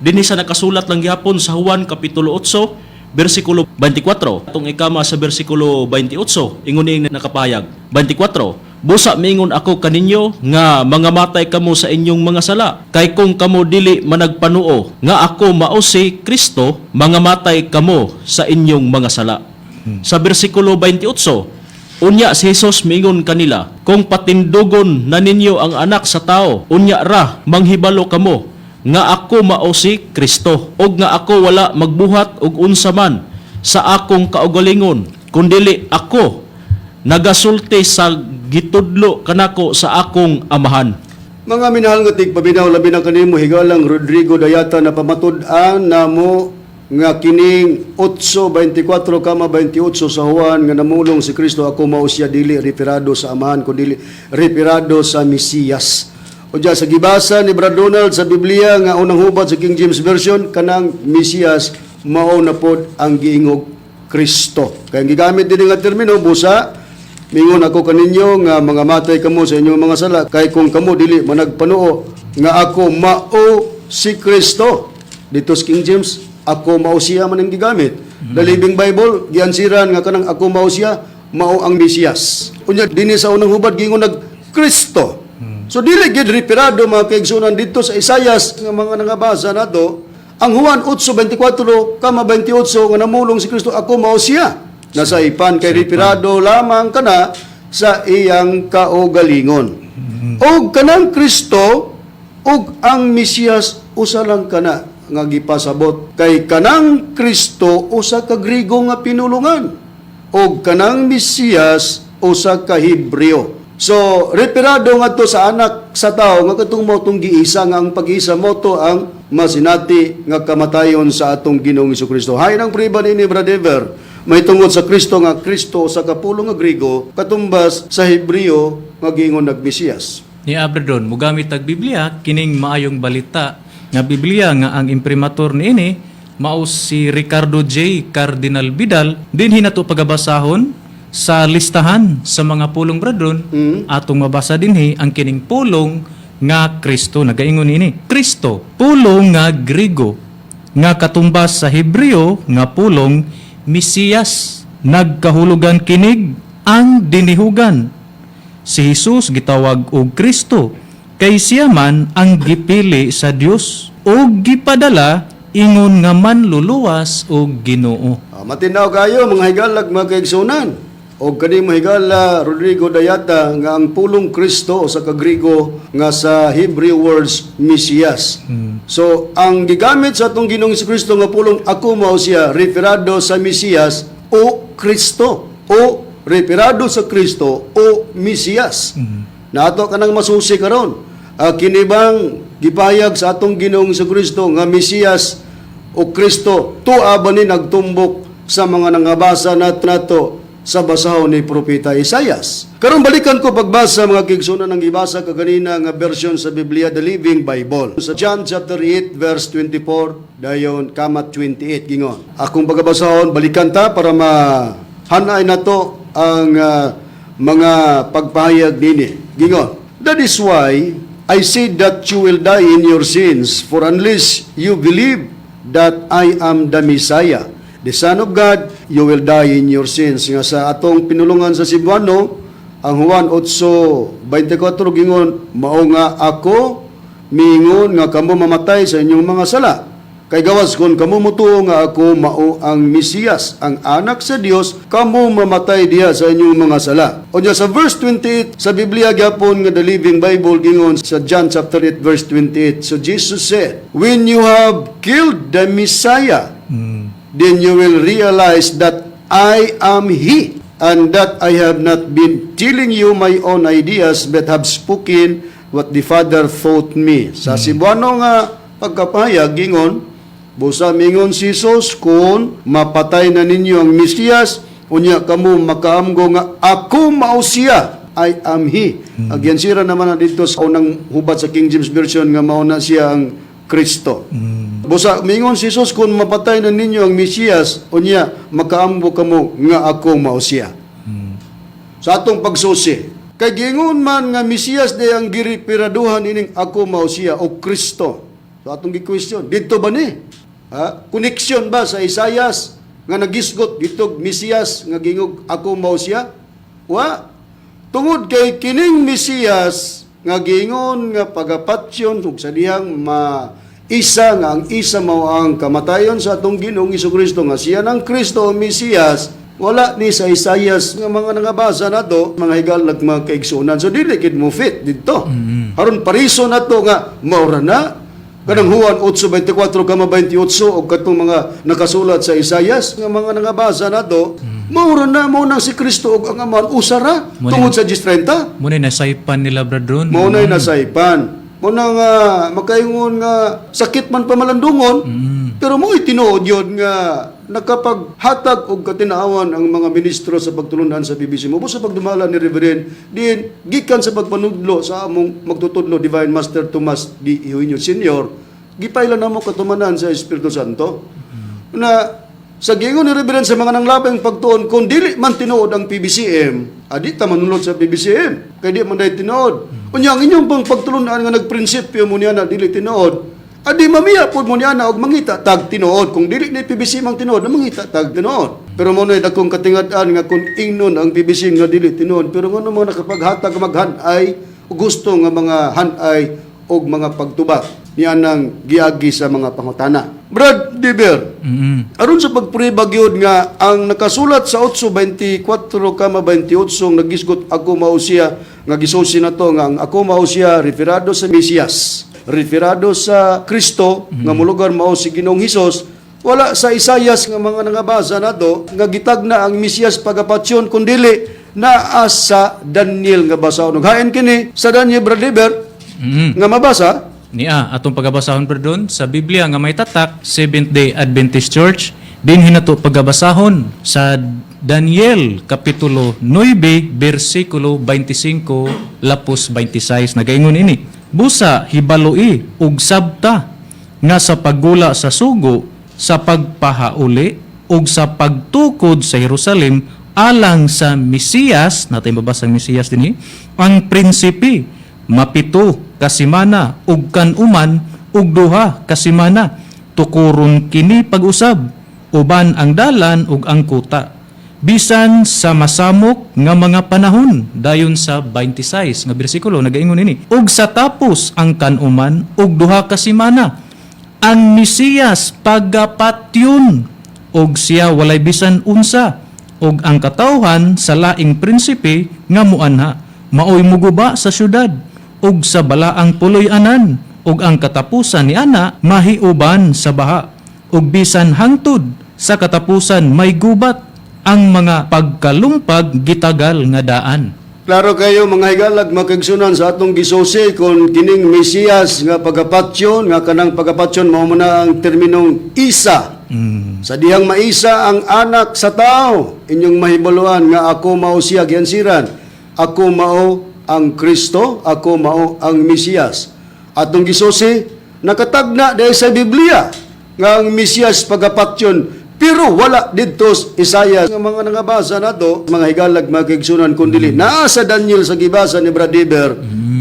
Dinhi sa nakasulat lang gihapon sa Juan kapitulo 8 bersikulo 24. Atong ikama sa bersikulo 28, ingon ning nakapahayag. 24. "Busa miingon ako kaninyo nga mga matay kamo sa inyong mga sala, kay kung kamo dili managpanuo nga ako mao si Kristo, mga matay kamo sa inyong mga sala." Sa bersikulo 28, "Unya si Jesus miingon kanila, 'Kung patindugon na ninyo ang Anak sa Tao, unya ra manghibalo kamo nga ako mao si Kristo ug nga ako wala magbuhat og unsa man sa akong kaugalingon, kundili ako nagasulti sa gitudlo kanako sa akong Amahan.'" Mga minahal nga tigpaminaw, labi na kanimo, higalang Rodrigo Dayata, na pamatud-an namo nga kining 8:24,28 sa Juan nga namulong si Kristo, "Ako mao siya," dili referado sa Amahan kundi referado sa Mesiyas. O diya sa gibasa ni Brad Donald sa Biblia nga unang hubad sa King James Version, kanang Mesiyas mao na pod ang giingog Kristo. Kaya ang gigamit din nga termino, "Busa mingon ako kaninyo nga mga matay kamo sa inyong mga sala, kay kung kamo dili managpanuo nga ako mao si Kristo." Dito sa King James, "Ako mao siya" man ang gigamit. The Living Bible, giansiran nga kanang "Ako mao siya" mao ang Mesiyas. Unya dinhi sa unang hubad giingon nag Kristo. So dili gid referado, mga kaigsunan, dito sa Isayas nga mga nangabasa nato ang Juan 8:24,28 nga namulong si Kristo, "Ako mao siya." Nasaipan kay referado lamang kana sa iyang kaugalingon. Og kanang Kristo ug ang Mesiyas usa lang kana nga gipasabot, kay kanang Kristo usa ka Grigo nga pinulungan ug kanang Mesiyas usa ka Hebreo. So referado ngadto sa Anak sa Tao nga katong mao tong giisa, nga ang pag-isa mo to ang masinati nga kamatayon sa atong Ginoong Kristo. Hay nang priba ni Brother Ever, may tungod sa Kristo nga Kristo sa kapulong nga Grigo katumbas sa Hebreo nga giingon nag Mesiyas. Ni Abredon, mugamit ag Biblia, kining Maayong Balita nga Biblia nga ang imprimatur niini mao si Ricardo J. Cardinal Vidal. Dinhi nato pagabasahon sa listahan sa mga pulong, brethren, atong mabasa dinhi ang kining pulong nga Kristo. Nagaingon ini, Kristo, pulong nga Grigo nga katumbas sa Hebreo nga pulong Mesiyas, nagkahulugan kinig ang dinihugan. Si Jesus gitawag og Kristo kay siya man ang gipili sa Dios ug gipadala ingon nga manluluwas og Ginoo. Ah, matinaw kayo, mga higalag, mga kaigsunan. O kani mo, higala Rodrigo Dayata, nga ang pulong Kristo sa kagrigo nga sa Hebrew words Mesiyas. So ang gigamit sa atong Ginoong Kristo nga pulong "Ako mao siya" referado sa Mesiyas o Kristo o referado sa Kristo o Mesiyas. Nato kanang masusi karon. Kini bang gipahayag sa atong Ginoong Kristo nga Mesiyas o Kristo tua ba ni nagtumbok sa mga nangabasa nato sa basahon ni Propeta Isayas? Karon balikan ko pagbasa, mga kaigsunan, ang gibasa kaganina nga version sa Biblia, The Living Bible. Sa John chapter 8 verse 24 dayon kama 28, gingon. Akong pagabasahon, balikan ta para mahanay nato ang mga pagpahayag nini. Gingon. "That is why I said that you will die in your sins, for unless you believe that I am the Messiah, the Son of God, you will die in your sins." Nga sa atong pinulungan sa Cebuano, ang Juan 8:24 gingon, "Mao nga ako miingon nga kamo mamatay sa inyong mga sala. Kay gawas kung kamo mutuo nga ako mao ang Mesiyas, ang anak sa Dios, kamo mamatay diha sa inyong mga sala." Unya sa verse 28 sa Biblia gyapon nga The Living Bible, gingon sa John chapter 8 verse 28. So Jesus said, "When you have killed the Messiah, then you will realize that I am He and that I have not been telling you my own ideas but have spoken what the Father taught me." Sa Cebuano nga pagkapahayag, gingon, "Busa mingon si Jesus, kung mapatay na ninyo ang Mesiyas, unya kamo makaamgo nga ako mao siya, I am He." Agyan sira naman na dito sa unang hubad sa King James Version nga mao na siya ang Kristo. Busa mingon si Jesus, kung mapatay na ninyo ang Mesiyas, unya makaamgo kamo nga ako mao siya. Sa atong pagsusi, kay giingon man nga Mesiyas di ang giripiraduhan ining "ako mao siya" o Kristo. So atong gi-question, dito ba ni? Ha? Connection ba sa Isayas nga nagisgot dito Mesiyas nga gingog "ako mao siya"? Wa. Tungod kay kining Mesiyas nga giingon nga pagapatyon ug sa dihang ma isa nga ang isa mao ang kamatayon sa atong Ginoong Kristo, nga siya ng Kristo o Mesiyas, wala ni sa Isayas nga mga nangabasa nato, mga higalag, mga kaigsunan. So dili kid mo fit didto. Aron pariso nato nga maura na kanang Juan 8:24, 28 o katong mga nakasulat sa Isayas nga mga nangabasa nato, maura na mo nang si Kristo ug ang Amahan usara tungod sa 10:30. Muna nasaypan nila, Brad Ron. Mao na'y nasaypan. Mao na nga makaingon nga sakit man pamalandungon, pero mo'y tinuod yun nga nakapaghatag og katinaawan ang mga ministro sa pagtulunan sa PBC mo sa pagdumala ni Reverend din gikan sa pagpanudlo sa among magtutudlo, Divine Master Tomas D. Eugenio Sr., gipailan namo katumanan sa Espiritu Santo na sa giingon ni Reverend sa mga nanglabing pagtuon, kung dili man tinuod ang PBCM, adi ta manunod sa PBCM kay di man dahil tinuod. Unya ang inyong pang pagtulunan nga nagprinsipyo mo niya na dili tinuod, adi mamiya pod mo niya na og mangita tag tinuod. Kung dili ni PBCM ang tinuod, mangita tag tinuod. Pero mo na dakong katingad-an nga kung ingnon ang PBCM nga dili tinuod, pero ngano mo nakapaghatag maghan-ay gusto nga mga han-ay og mga pagtubak niya nang giagi sa mga pangutana. Brad Diber, aron sa pagprueba gyud nga ang nakasulat sa 8:24, 28 nagisgot "ako mao siya", nga gisusi na to nga ang "ako mao siya" referado sa Mesiyas, referado sa Kristo nga mulugar mao si Ginoong Hesus, wala sa Isayas nga mga nangabasa nato nga gitagna ang Mesiyas pagapatyon, kundili naa sa Daniel nga basahon. Ug hain kini sa Daniel, Brad Diber, nga mabasa? Nia, atong pagabasahon perdon sa Biblia nga may tatak Seventh Day Adventist Church din hinato pagabasahon sa Daniel kapitulo 9 bersikulo 25 lapos 26. Nagaingon ini, "Busa hibaloi ug sabta nga sa paggula sa sugo, sa pagpahauli ug sa pagtukod sa Jerusalem alang sa Mesiyas," natay mabasa ang Mesiyas dinhi, "ang prinsipe mapito kasimana ug kan-uman ug 2 kasimana. Tukuron kini pag-usab uban ang dalan ug ang kuta bisan sa masamok nga mga panahon." Dayon sa 26 nga bersikulo nagaingon ini, "Ug sa tapos ang kanuman ug 2 kasimana ang Mesiyas pagapatyon ug siya walay bisan unsa, ug ang katawhan sa laing prinsipe nga muanha maoy muguba sa syudad ug sa balaang puloy-anan, ug ang katapusan ni ana mahiuban sa baha, ug bisan hangtod sa katapusan may gubat, ang mga pagkalumpag gitagal nga daan." Klaro kayo, mga higalag, makaigsunan, sa atong gisusi kung kining Mesiyas nga pagapatyon, nga kanang pagapatyon mao man na ang terminong isa. Sa dihang maisa ang anak sa tao, inyong mahibaluan nga ako mao siya, giansiran. Ako mao ang Kristo, ako mao ang Mesiyas. Atong gisusi, nakatagna dahil sa Biblia nga ang Mesiyas pagapatyon. Pero wala didto sa Isaiah nga mga nangabasa nato, mga higalag, mga kaigsunan, kun dili naa sa Daniel sa gibasa ni Brad Eber.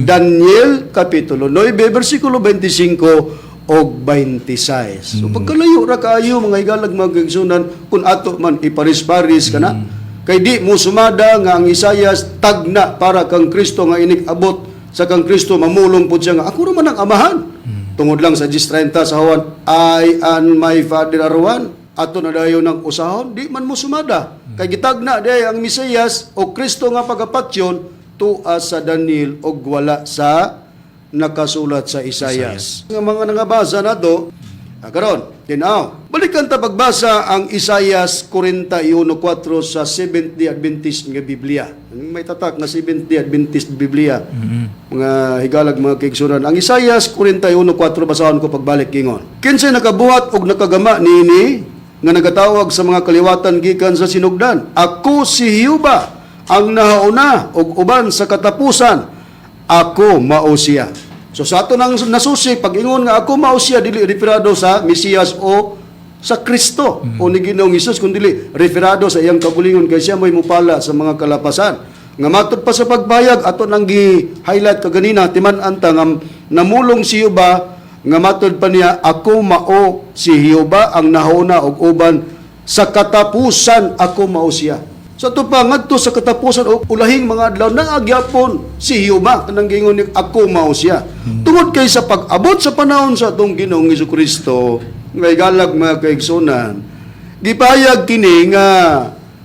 Daniel kapitulo 9 bersikulo 25 og 26. So pagkalayo ra kaayo, mga higalag, mga kaigsunan, kung ato man iparis-paris kana. Kay di mo sumada nga ang Isaias tagna para kang Kristo nga inig abot sa kang Kristo mamulong pud siya nga ako ra man ang Amahan. Tungod lang sa 10:30 sa Juan, "I and my Father are one." Ato na dayon ng usahon, di man mo sumada. Kay gitagna diay ang Mesiyas o Kristo nga pagapatyon tua sa Daniel og wala sa nakasulat sa Isaias. Nga mga nangabasa nato, karon, tinaw. Balikan ta pagbasa ang Isaias 41:4 sa Seventh-day Adventist nga Biblia. Ang may tatak nga Seventh-day Adventist Biblia. Mga higalag, mga kaigsunan. Ang Isaias 41:4, basahon ko pagbalik ingon. "Kinsay nakabuhat og nakagama niini nga nagatawag sa mga kaliwatan gikan sa sinugdan? Ako si Jehova, ang nahauna og uban sa katapusan. Ako mao siya." So sa ato nang nasusi, pag ingon nga ako mao siya, dili referado sa Mesiyas o sa Kristo o ni Ginoong Hesus, kundi referado sa iyang kaugalingon kay siya mo'y mupala sa mga kalapasan. Nga matod pa sa pagbayag ato nang gi-highlight kaganina, timan-an ta nga namulong si Jehova nga matod pa niya, "Ako mao si Jehova, ang nahauna og uban sa katapusan, ako mao siya." Sa ato pa ngadto sa katapusan o ulahing mga adlaw, naa gyapon si Jehova kanang giingon ni ako mao siya. Tungod kay sa pag-abot sa panahon sa atong Ginoong Kristo, nga galag, mga kaigsunan, gipahayag kini nga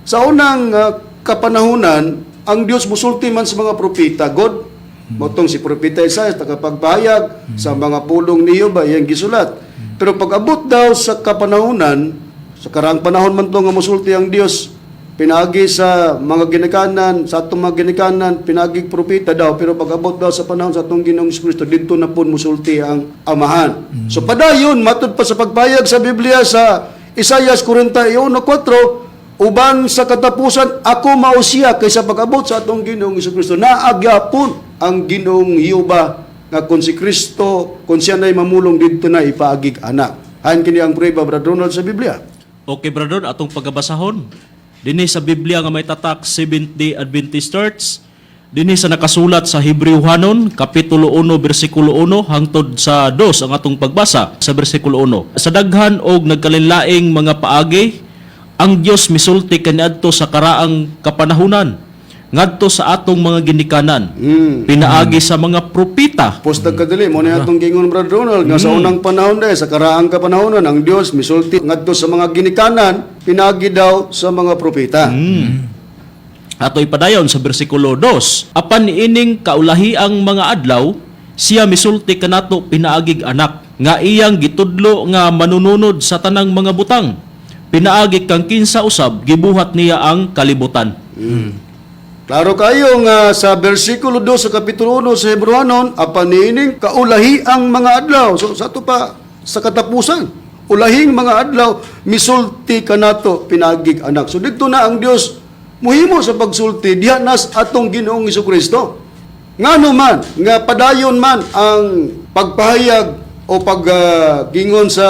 sa unang kapanahunan ang Dios musulti man sa mga propeta God. Motong si Propeta Isaias nakapagpahayag sa mga pulong ni Jehova iyang gisulat. Pero pag-abot daw sa kapanahunan, sa karaang panahon man to nga musulti ang Dios pinaagi sa mga ginikanan, sa atong mga ginikanan, pinaagi propeta daw, pero pag-abot daw sa panahon sa atong Ginoong Kristo, didto na pud musulti ang Amahan. So padayon, matud pa sa pagpahayag sa Biblia sa Isaias 41:4, uban sa katapusan, ako mao siya, kaysa pag-abot sa atong Ginoong Kristo, naa gyapon ang Ginoong Jehova nga kung si Kristo, kung siya na'y mamulong didto na ipaagig anak. Hain kini ang prueba, Brad Ronald, sa Biblia. Okay, brother, atong pagabasahon. Dinhi sa Biblia nga may tatak Seventh-day Adventist Church, dinhi sa nakasulat sa Hebrewhanon, Kapitulo 1, bersikulo 1 hangtod sa 2 ang atong pagbasa sa bersikulo 1. "Sa daghan og nagkalainlaing mga paagi, ang Dios misulti kaniadto sa karaang kapanahunan ngadto sa atong mga ginikanan pinaagi sa mga propeta." Post kadali mo na atong gingon, Brad Ronald, nga sa unang panahon dahil sa karaang kapanahonan ang Dios misulti ngadto sa mga ginikanan pinaagi daw sa mga propeta. Ato ipadayon sa bersikulo 2. "Apan niining kaulahiang mga adlaw, siya misulti kanato pinaagig Anak nga iyang gitudlo nga manununod sa tanang mga butang. Pinaagi kang kinsa usab gibuhat niya ang kalibutan." Klaro kayo nga sa bersikulo 2 sa kapitulo 1 sa Hebrewanon, apan niining kaulahi ang mga adlaw. So sa ato pa sa katapusan, ulahing mga adlaw misulti kanato pinaagig Anak. So didto na ang Dios muhimo sa pagsulti diha nas atong Ginoong Kristo. Ngano man nga padayon man ang pagpahayag o paggingon sa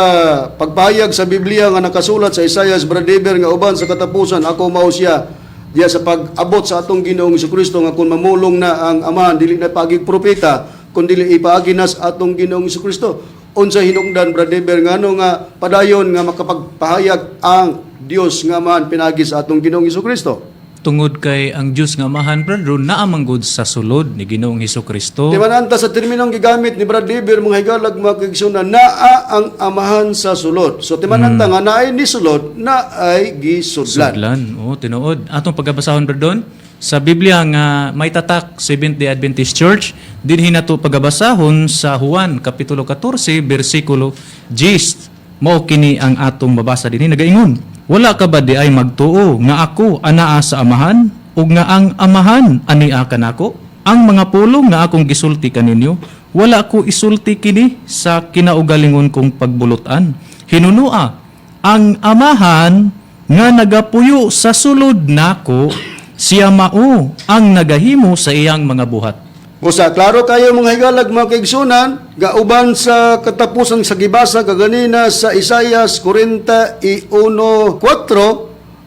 pagpahayag sa Biblia nga nakasulat sa Isaias, Brad Eber, nga uban sa katapusan ako mao siya, diya sa pag-abot sa atong Ginoong Kristo nga kung mamulong na ang Amahan, dili na paagig propeta kun dili ipaagi na sa atong Ginoong Kristo. Unsa hinungdan, Brad Eber, ngano nga padayon nga makapagpahayag ang Dios nga Amahan pinaagi sa atong Ginoong Kristo? Tungod kay ang Dios nga Amahan, Brad Ron, naa man gud sa sulod ni Ginoong Hesus Kristo. Di ba anta sa terminong gigamit ni Brad Eber, mga higalag, mga kaigsunan, naa ang Amahan sa sulod. So timan anta nga naay ni sulod, naay gisudlan. Sudlan. Oo, tinuod. Atong pagabasahon, Brad Don, sa Biblia nga may tatak Seventh-day Adventist Church, dinhi nato pagabasahon sa Juan kapitulo 14 bersikulo 10. Mao kini ang atong mabasa dinhi nagaingon: "Wala ka ba diay magtuo nga ako anaa sa Amahan ug nga ang Amahan ania kanako? Ang mga pulong nga akong gisulti kaninyo, wala ko isulti kini sa kinaugalingon kong pagbulutan. Hinunua, ang Amahan nga nagapuyo sa sulod nako, siya mao ang nagahimo sa iyang mga buhat." Busa, klaro kayo, mga higalag, mga kaigsunan, gauban sa katapusan sa gibasa kaganina sa Isayas 41:4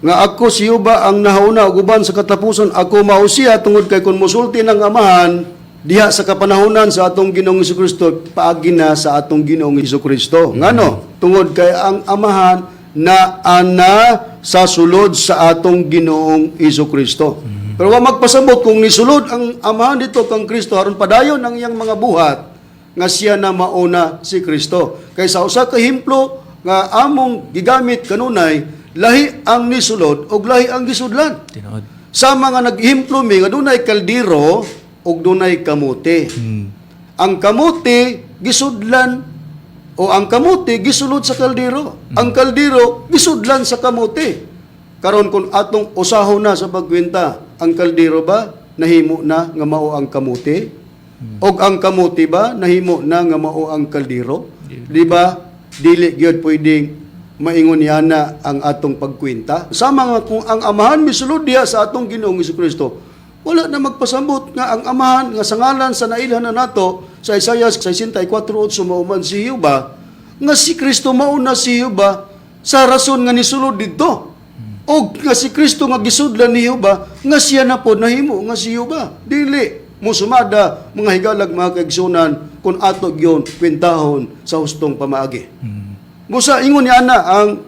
nga ako si Jehova ang nahauna ug uban sa katapusan ako mao siya, tungod kay kung musulti ng Amahan diha sa kapanahonan sa atong Ginoong Kristo, paagi na sa atong Ginoong Kristo. Ngano? Tungod kay ang Amahan na ana sa sulod sa atong Ginoong Kristo. Pero wa magpasabot kung nisulod ang Amahan dito kang Kristo aron padayon ang iyang mga buhat nga siya na mauna si Kristo. Kay sa usa ka hemplo nga among gigamit kanunay, lahi ang nisulod ug lahi ang gisudlan. Tinuod. Sa mga naghimplo mi nga dunay kaldero ug dunay kamote. Ang kamote gisudlan o ang kamote gisulod sa kaldero. Ang kaldero gisudlan sa kamote. Karon kung atong usahon na sa pagkwenta, ang kaldero ba nahimo na nga mao ang kamote? Og ang kamote ba nahimo na nga mao ang kaldero? Di ba? Dili gyud pwedeng maingon niana ang atong pagkwenta. Sama nga kung ang Amahan misulod diha sa atong Ginoong Kristo, wala na magpasambot nga ang Amahan nga sa ngalan sa nailhan na nato sa Isaiah 64:8 mao man si Jehova, nga si Kristo mao na si Jehova sa rason nga nisulod didto. Og nga si Kristo nga gisudlan ni Jehova nga siya na pod nahimo nga si Jehova. Dili musumada, mga higalag, mga kaigsunan, kung ato gyon kwentahon sa hustong pamaagi. Busa ingon ni ana ang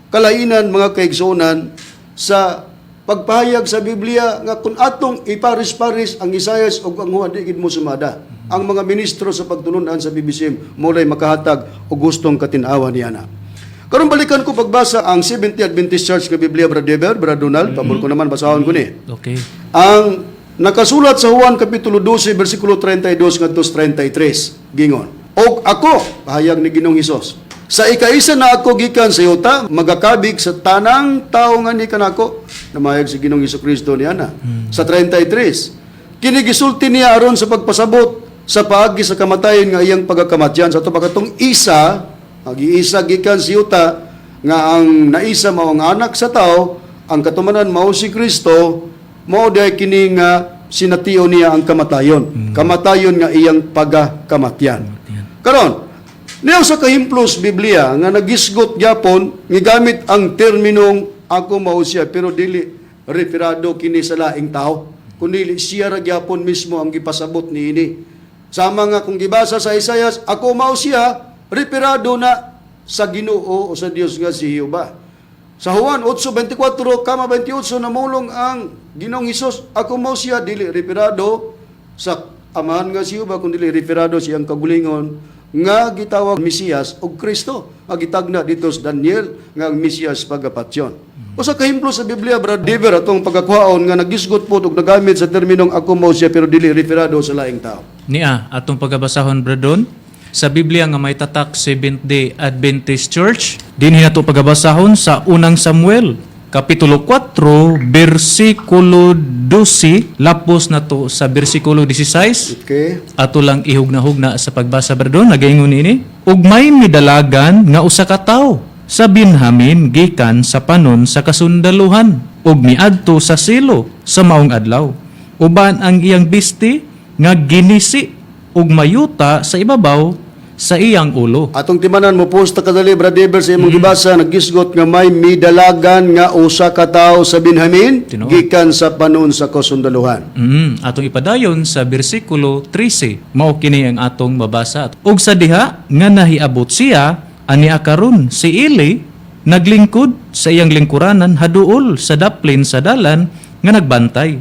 kalainan, mga kaigsunan, sa pagpahayag sa Biblia nga kung atong iparis-paris ang Isayas ug ang Juan, di gid mo sumada. Ang mga ministro sa pagtulunan sa PBCM mulay makahatag og gustong katin-awan niana. Karon balikan ko pagbasa ang Seventh Adventist Church nga Biblia, Brother Dever, Brother Donald, pabor ko naman basahon ko ni. Okay. Ang nakasulat sa Juan Kapitulo 12 versikulo 32 ngadto sa 33, gingon: "Og ako," pahayag ni Ginoong Hesus, "sa ikaisa na ako gikan sa yuta magakabig sa tanang tawo nga ni kanako." Namayag si Ginoong Hesus Kristo niana. Sa 33, kini gisulti niya aron sa pagpasabot sa paagi sa kamatayon nga iyang pagakamatyan. Sa ato katong isa, agi-isa gikan sa yuta, nga ang naisa mao ang anak sa tao, ang katumanan mao si Kristo, mao diay kini nga sinatio niya ang kamatayon. Kamatayon nga iyang pagakamatyan. Karon, niya sa kahimplos Biblia nga nagisgot gyapon gigamit ang terminong ako mao siya, pero dili referado kini sa laing tao kundi siya ra gyapon mismo ang gipasabot niini. Sama nga kung gibasa sa Isayas, ako mao siya, referado na sa Ginoo o sa Dios nga si Jehova. Sa Juan 8:24, kama 28, namulong ang Ginoong Hesus, ako mao siya, dili referado sa Amahan nga si Jehova kundi referado siyang kagulingon nga gitawag Mesiyas o Kristo nga gitagna dito sa Daniel nga ang Mesiyas pagapatyon. Usa ka hemplo sa Biblia, Brad Dever, atong pagkakuhaon nga nagisgot po og nagamit sa terminong ako mao siya pero dili referado sa laing tao. Nia, atong pagabasahon, Bradon, sa Biblia nga may tatak Seventh Day Adventist Church. Dinhi nato pagabasahon sa Unang Samuel Kapitulo 4, versikulo 12, lapos na to sa versikulo 16. Okay. Ato lang ihugna-hugna sa pagbasa, Bradon, nagaingon ini: "Ug may midalagan nga usa ka tawo sa Benjamin gikan sa panon sa kasundaluhan ug miadto sa Silo sa maong adlaw uban ang iyang bisti nga ginisi ug mayuta sa ibabaw sa iyang ulo." Atong timanan mo post kadali, Brad Eber, sa imong gibasa nagisgot nga may midalagan nga usa ka tawo sa Benjamin Tinuod. gikan sa panon sa kasundaluhan. Atong ipadayon sa bersikulo 13. Mao kini ang atong mabasa. "Ug sa diha nga nahiabot siya ani karon si Eli naglingkod sa iyang lingkuranan haduol sa daplin sa dalan nga nagbantay.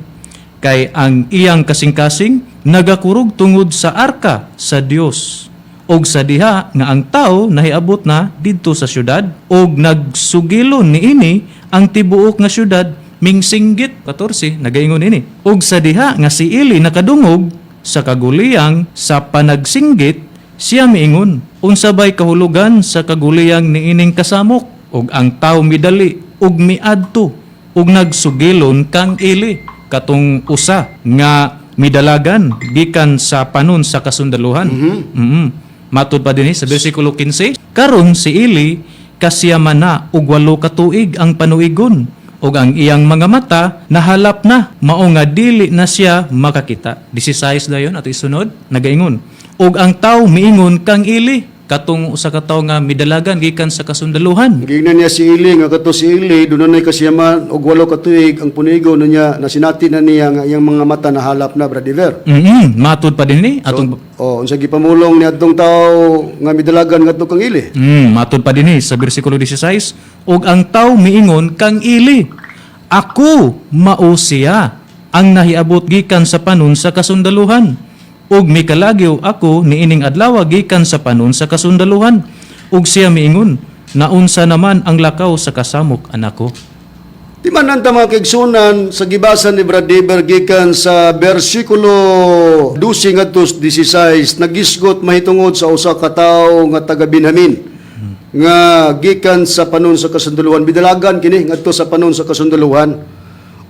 Kay ang iyang kasing-kasing nagakurog tungod sa arka sa Dios. Og sa diha nga ang tao nahiabot na didto sa syudad og nagsugilon niini ang tibuok nga syudad mingsinggit." 14, nagaingon ini: "Ug sa diha nga si Eli nakadungog sa kaguliyang sa panagsinggit, siya miingon, 'Unsa bay kahulugan sa kaguliyang niining kasamok?' Ug ang tao midali ug miadto ug nagsugilon kang Eli." Katong usa nga midalagan gikan sa panon sa kasundaluhan. Matud pa dinhi sa bersikulo 15, "Karon si Eli kasiyama na og 8 ka tuig ang panuigon. Ug ang iyang mga mata nahalap na, mao nga dili na siya makakita. 16 dayon ato isunod, nagaingon. Ug ang tawo miingon kang Eli, katong usa ka tawo nga midalagan gikan sa kasundaluhan. Giingnan niya si Eli nga kato si Eli dunay 98 ka tuig ang punigo na niya, nasinati na niya nga iyang mga mata nahalap na, Brad Dever. Matud pa din ni atong. Oh, unsa gipamulong ni adtong tawo nga midalagan ngadto kang Eli? Matud pa dinhi sa bersikulo 16, ug ang tawo miingon kang Eli, "Ako mao siya ang nahiabot gikan sa panon sa kasundaluhan. Ug mikalagyo ako niining adlaw gikan sa panon sa kasundaluhan." Ug siya miingon, "Naunsa naman ang lakaw sa kasamok, anako?" Di man nanta, mga kaigsunan, sa gibasa ni Brad Dever gikan sa bersikulo 12 ngadto 16, nagisgot mahitungod sa usa ka tawo nga taga Benjamin nga gikan sa panon sa kasundaluhan, bidalagan kini ngadto sa panon sa kasundaluhan.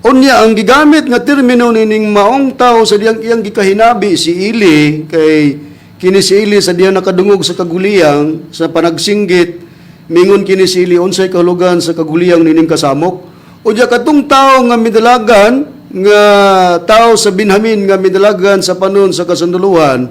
Unya ang gigamit nga termino nining maong tawo sa diyang iyang gikahinabi si Eli, kay kini si Eli sa diyang nakadungog sa kaguliyang sa panagsinggit, mingon kini si Eli, "Unsay kahulugan sa kaguliyang nining kasamok?" Unya katong tawo nga midalagan, nga tao sa Benjamin nga midalagan sa panon sa kasundaluhan,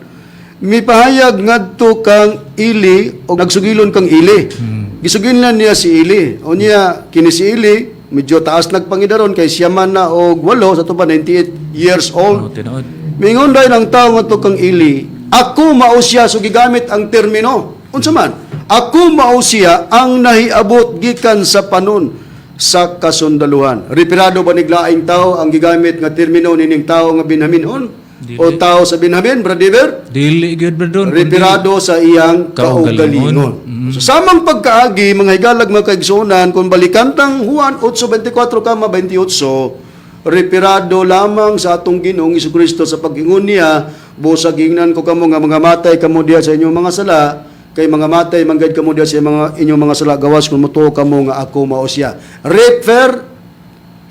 mipahayag ngadto kang Eli o nagsugilon kang Eli. Gisugilan niya si Eli. Unya kini si Eli medyo taas nagpangidaron kay 98 sa tuba, 98 years old. Oh, tinuod. Mingon dayon ang tao ngadto kang Eli, "Ako mao siya." So gigamit ang termino. Unsa man? "Ako mao siya ang nahiabot gikan sa panon sa kasundaluhan." Referado ba niglaing tao ang gigamit nga termino nining tao nga Benjaminhon? Dili. O tao sa Benjamin, Brad Dever? Dili gyud, Brad Ron, kundi Referado sa iyang kaugalingon. Kaugalingon. So, samang pagkaagi, mga higalag, mga kaigsunan, kung balikan tang Juan 8:24 kama 28, referado lamang sa atong Ginoong Kristo sa pag-ingon niya, "Busag ingnan ko kamo nga mga matay kamo diha sa inyong mga sala, kay mga matay manggad kamo diha sa mga inyong mga sala gawas kung motuo kamo nga ako mao siya." Refer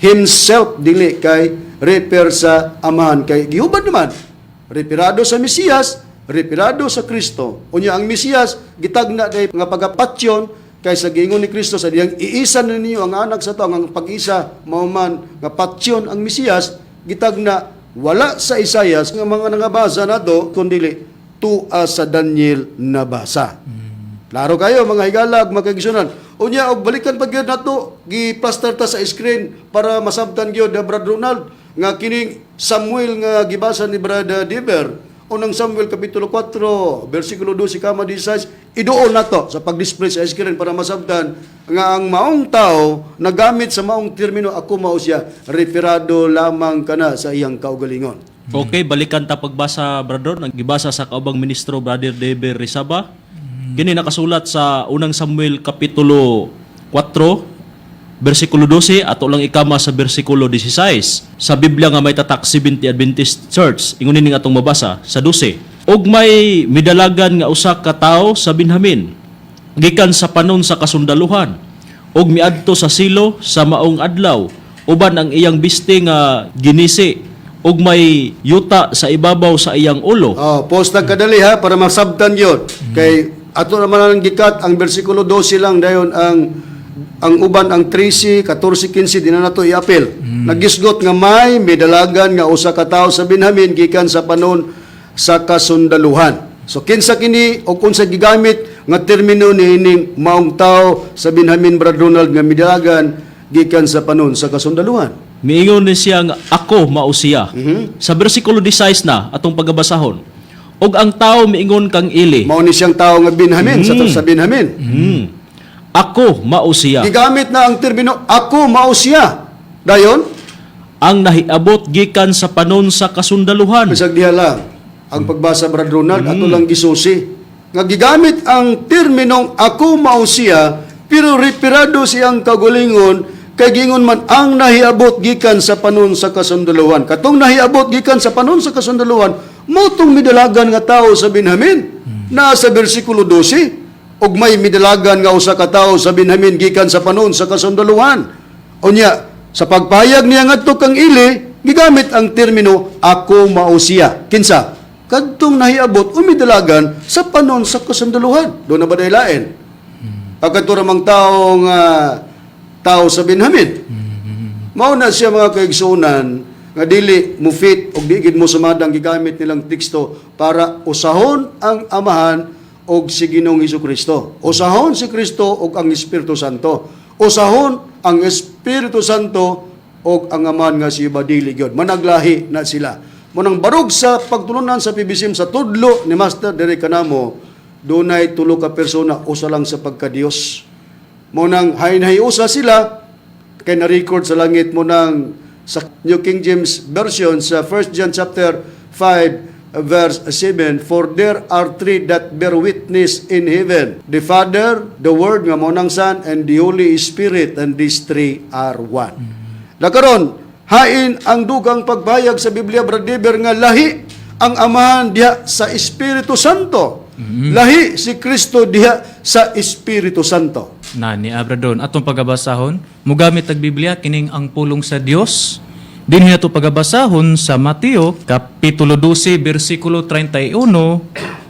himself, dili kay refer sa Amahan, kay gihubad naman referado sa Mesiyas, referado sa Kristo. Unya ang Mesiyas gitagna day nga pagapatyon kay sa giingon ni Kristo sa diyang iisa ninyo ang anak sa tao, ang pag-isa mao man nga patyon ang Mesiyas, gitagna wala sa Isayas nga mga nangabasa nato kundili tua sa Daniel nabasa. Klaro kayo, mga higalag, mga kaigsunan. Unya og balikan pa gyud nato, gi-plaster ta sa screen para masabtan gyud na, Brad Ronald, nga kining Samuel nga gibasa ni Brad Dever, unang Samuel kapitulo 4 bersikulo 12 kama 16, iduol nato sa pag-display sa screen para masabtan nga ang maong tao nagamit sa maong termino "ako mao siya", referado lamang kana sa iyang kaugalingon. Okay, balikan ta pagbasa, Brad Ron, ang gibasa sa kaubang ministro Brother Dever Rizaba. Kini nakasulat sa unang Samuel kapitulo 4 bersikulo 12, ato lang ikama sa bersikulo 16. Sa Biblia nga may tatak Seventh Adventist Church, ingon ning atong mabasa sa 12. "Og may midalagan nga usa ka tawo sa Benjamin gikan sa panon sa kasundaluhan og miadto sa Silo sa maong adlaw uban ang iyang biste nga ginisi ug may yuta sa ibabaw sa iyang ulo." Oh, post lang kadali ha para masabtan yun. Kay ato naman ang gikat ang bersikulo 12 lang, dayon ang uban, ang 13, 14, 15, di na nato iapil. Nagisgot nga may midalagan nga usa ka tawo sa Benjamin gikan sa panon sa kasundaluhan. So kinsa kini o kung sa gigamit nga termino niining maong tao sa Benjamin, Brad Ronald, nga midalagan gikan sa panon sa kasundaluhan? Miingon ni siya nga "Ako mao siya." Sa bersikulo 16 na atong pagabasahon. "Og ang tao miingon kang Eli," Mao ni siyang tao nga Benjamin sa Benjamin. "Ako mao siya." Gigamit na ang termino "ako mao siya." Dayon, "Ang nahiabot gikan sa panon sa kasundaluhan." Bisag diha lang ang pagbasa, Brad Ronald, ato lang gisusi. Nga gigamit ang terminong "ako mao siya", pero referado siyang kaugalingon kay gingon man ang nahiabot gikan sa panon sa kasundaluhan. Katong nahiabot gikan sa panon sa kasundaluhan, mao tong midalagan nga tao sa Benjamin. Na sa bersikulo 12, "Ug may midalagan nga usa ka tawo sa Benjamin gikan sa panon sa kasundaluhan." Unya, sa pagpahayag niya ngadto kang Eli, gigamit ang termino "ako mao siya." Kinsa? Kadtong nahiabot o midalagan sa panon sa kasundaluhan. Doon na ba lain? Pagkato ramang tao nga tao sa Benjamin. Mao na siya, mga kaigsuonan, nga dili mo fit og di gid mo sumada ang gigamit nilang teksto para usahon ang Amahan og si Ginoong Kristo. Usahon si Kristo og ang Espiritu Santo. Usahon ang Espiritu Santo og ang Amahan nga si dili gyud. Managlahi na sila. Munang barog sa pagtulunan sa PBCM sa tudlo ni Master diri kanamo, dunay tulo ka persona, usa lang sa pagka-Dios. Mo nang hain usa sila kay na-record sa langit mo nang sa New King James Version sa 1 John chapter 5 verse 7, "For there are three that bear witness in heaven, the Father, the Word nga mao nang Son, and the Holy Spirit, and these three are one." Nakaron, hain ang dugang pagbayag sa Biblia, Brad Dever, nga lahi ang Amahan diha sa Espiritu Santo. Lahi si Kristo diha sa Espiritu Santo. Na ni Abradon atong pagabasahon, mugamit ang Biblia kining ang pulong sa Dios. Dinhi ato pagabasahon sa Mateo kapitulo 12 bersikulo 31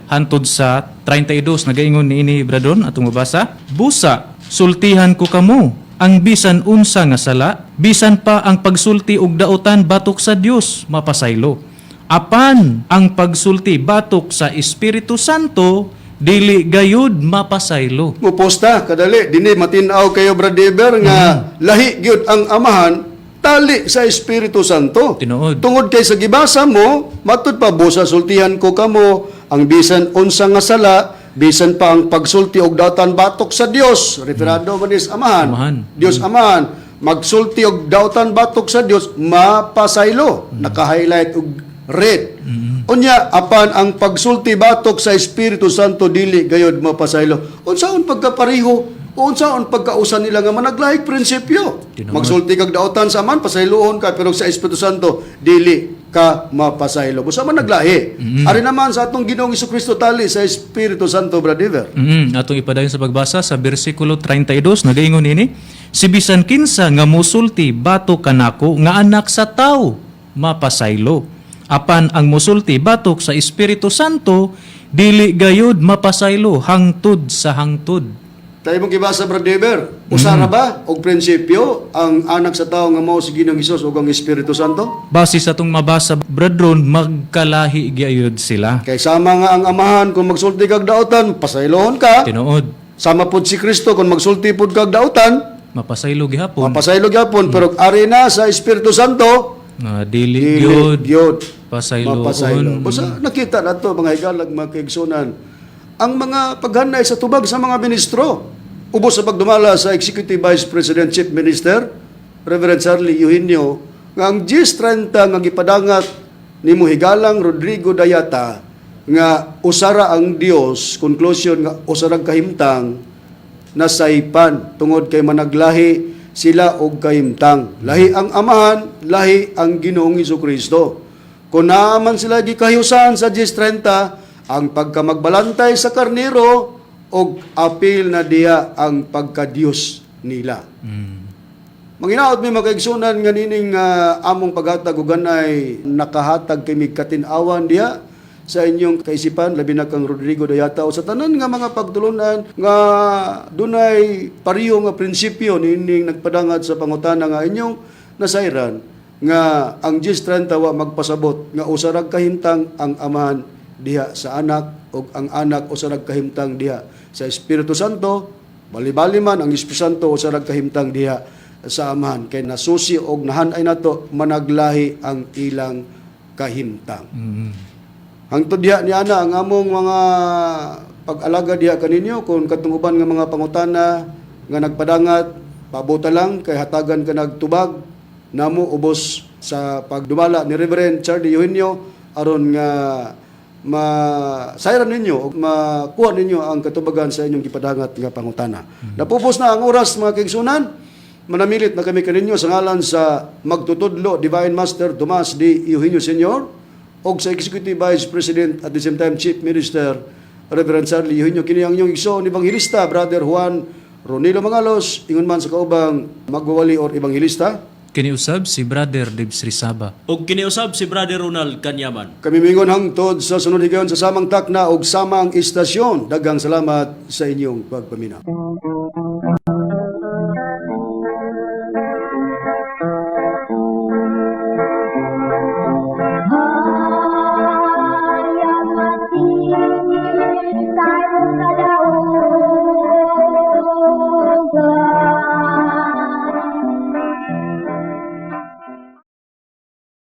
hantod sa 32. Nagaingon niini, Bradon, atong mabasa: "Busa sultihan ko kamo, ang bisan unsa nga sala, bisan pa ang pagsulti og dautan batok sa Dios, mapasaylo. Apan ang pagsulti batok sa Espiritu Santo dili gayud mapasaylo." Muposta kadali dinhi matin-aw kayo, Brad Dever, nga lahi gyud ang Amahan tali sa Espiritu Santo. Tinuod. Tungod kay sa gibasa mo, matud pa, "Busa sultihan ko kamo, ang bisan unsa nga sala, bisan pa ang pagsulti og dautan batok sa Dios," referado man is Amahan. Amahan. Dios Amahan, magsulti og dautan batok sa Dios mapasaylo. Naka-highlight og red. Unya, "Apan ang pagsulti batok sa Espiritu Santo dili gayod mapasaylo." Unsaon pagkapareho? Unsaon pagkausa nila nga managlahig prinsipyo? Tinuod. Magsulti kag dautan sa Amahan, pasayloon ka, pero sa Espiritu Santo dili ka mapasaylo. Busa man naglahi. Ari naman sa atong Ginoong Kristo tali sa Espiritu Santo, Brother. Atong ipadayon sa pagbasa sa bersikulo 32. Nagaingon ini: "Si bisan kinsa nga musulti batok kanako nga Anak sa Tawo, mapasaylo. Apan ang musulti batok sa Espiritu Santo dili gayud mapasaylo hangtod sa hangtod." Tayo mong gibasa, Brother Dever. Usa ra ba og prinsipyo ang Anak sa Tao nga mao si Ginoong Hesus ug ang Espiritu Santo? Base sa atong mabasa, brethren, magkalahi gyud sila. Kay sama nga ang Amahan, kung magsulti kag dautan, pasaylohon ka. Tinuod. Sama pod si Kristo, kung magsulti pod kag dautan, mapasaylo gihapon. Mapasaylo gyapon. Pero ari na sa Espiritu Santo, nga dili dili gyud gyud pasayloon. Mapasaylo. Basta nakita na to, mga higalag, mga kaigsunan, ang mga paghanay sa tubag sa mga ministro. Ubos sa pagdumala sa Executive Vice President Chief Minister, Reverend Charlie Eugenio, nga ang 1030 nga gipadangat ni Higalang Rodrigo Dayata nga usara ang Dios, conclusion nga usarang kahimtang, nasaypan tungod kay managlahi sila og kahimtang. Lahi ang Amahan, lahi ang Ginoong Kristo. Kung naaman sila gikahiusan sa 1030, ang pagkamagbalantay sa karniro og apil na diha ang pagkadiyos nila. Manginaot mi, makaigsunan, nga nining among paghatag og ganay nakahatag kay mig katin-awan diha sa inyong kaisipan, labi na kang Rodrigo Dayata o sa tanan nga mga pagtulunan nga dunay pareho nga prinsipyo niining nagpadangat sa pangutana nga inyong nasayran nga ang 1030 wa magpasabot nga usa ra kahimtang ang Amahan diha sa Anak ug ang Anak usa ra kahimtang diha sa Espiritu Santo, bali-bali man ang Espiritu Santo usa ra kahimtang diha sa Amahan, kay nasusi og nahanay nato managlahi ang ilang kahimtang. Hangtod diha ni ana ang among mga pag-alaga diha kaninyo. Kung katong uban nga mga pangutana nga nagpadangat, paabota lang kay hatagan ka nagtubag namo ubos sa pagdumala ni Reverend Charlie Eugenio aron nga masayran ninyo o makuha ninyo ang katubagan sa inyong gipadangat nga pangutana. Napupos na ang oras, mga kaigsunan. Manamilit na kami kaninyo sa ngalan sa magtutudlo Divine Master Tomas D. Eugenio Sr. og sa Executive Vice President, at the same time Chief Minister, Reverend Charlie Eugenio. Kini ang inyong igsoon evangelista, Brother Juan Ronilo Mangalos, ingon man sa kaubang magwawali or ebanghelista. Kiniusab si Brother Dibs Rizaba. Ug kiniusab si Brother Ronald Kanyaman. Kami mingon hangtod sa sunod higayon sa samang takna og samang istasyon. Daghang salamat sa inyong pagpaminaw.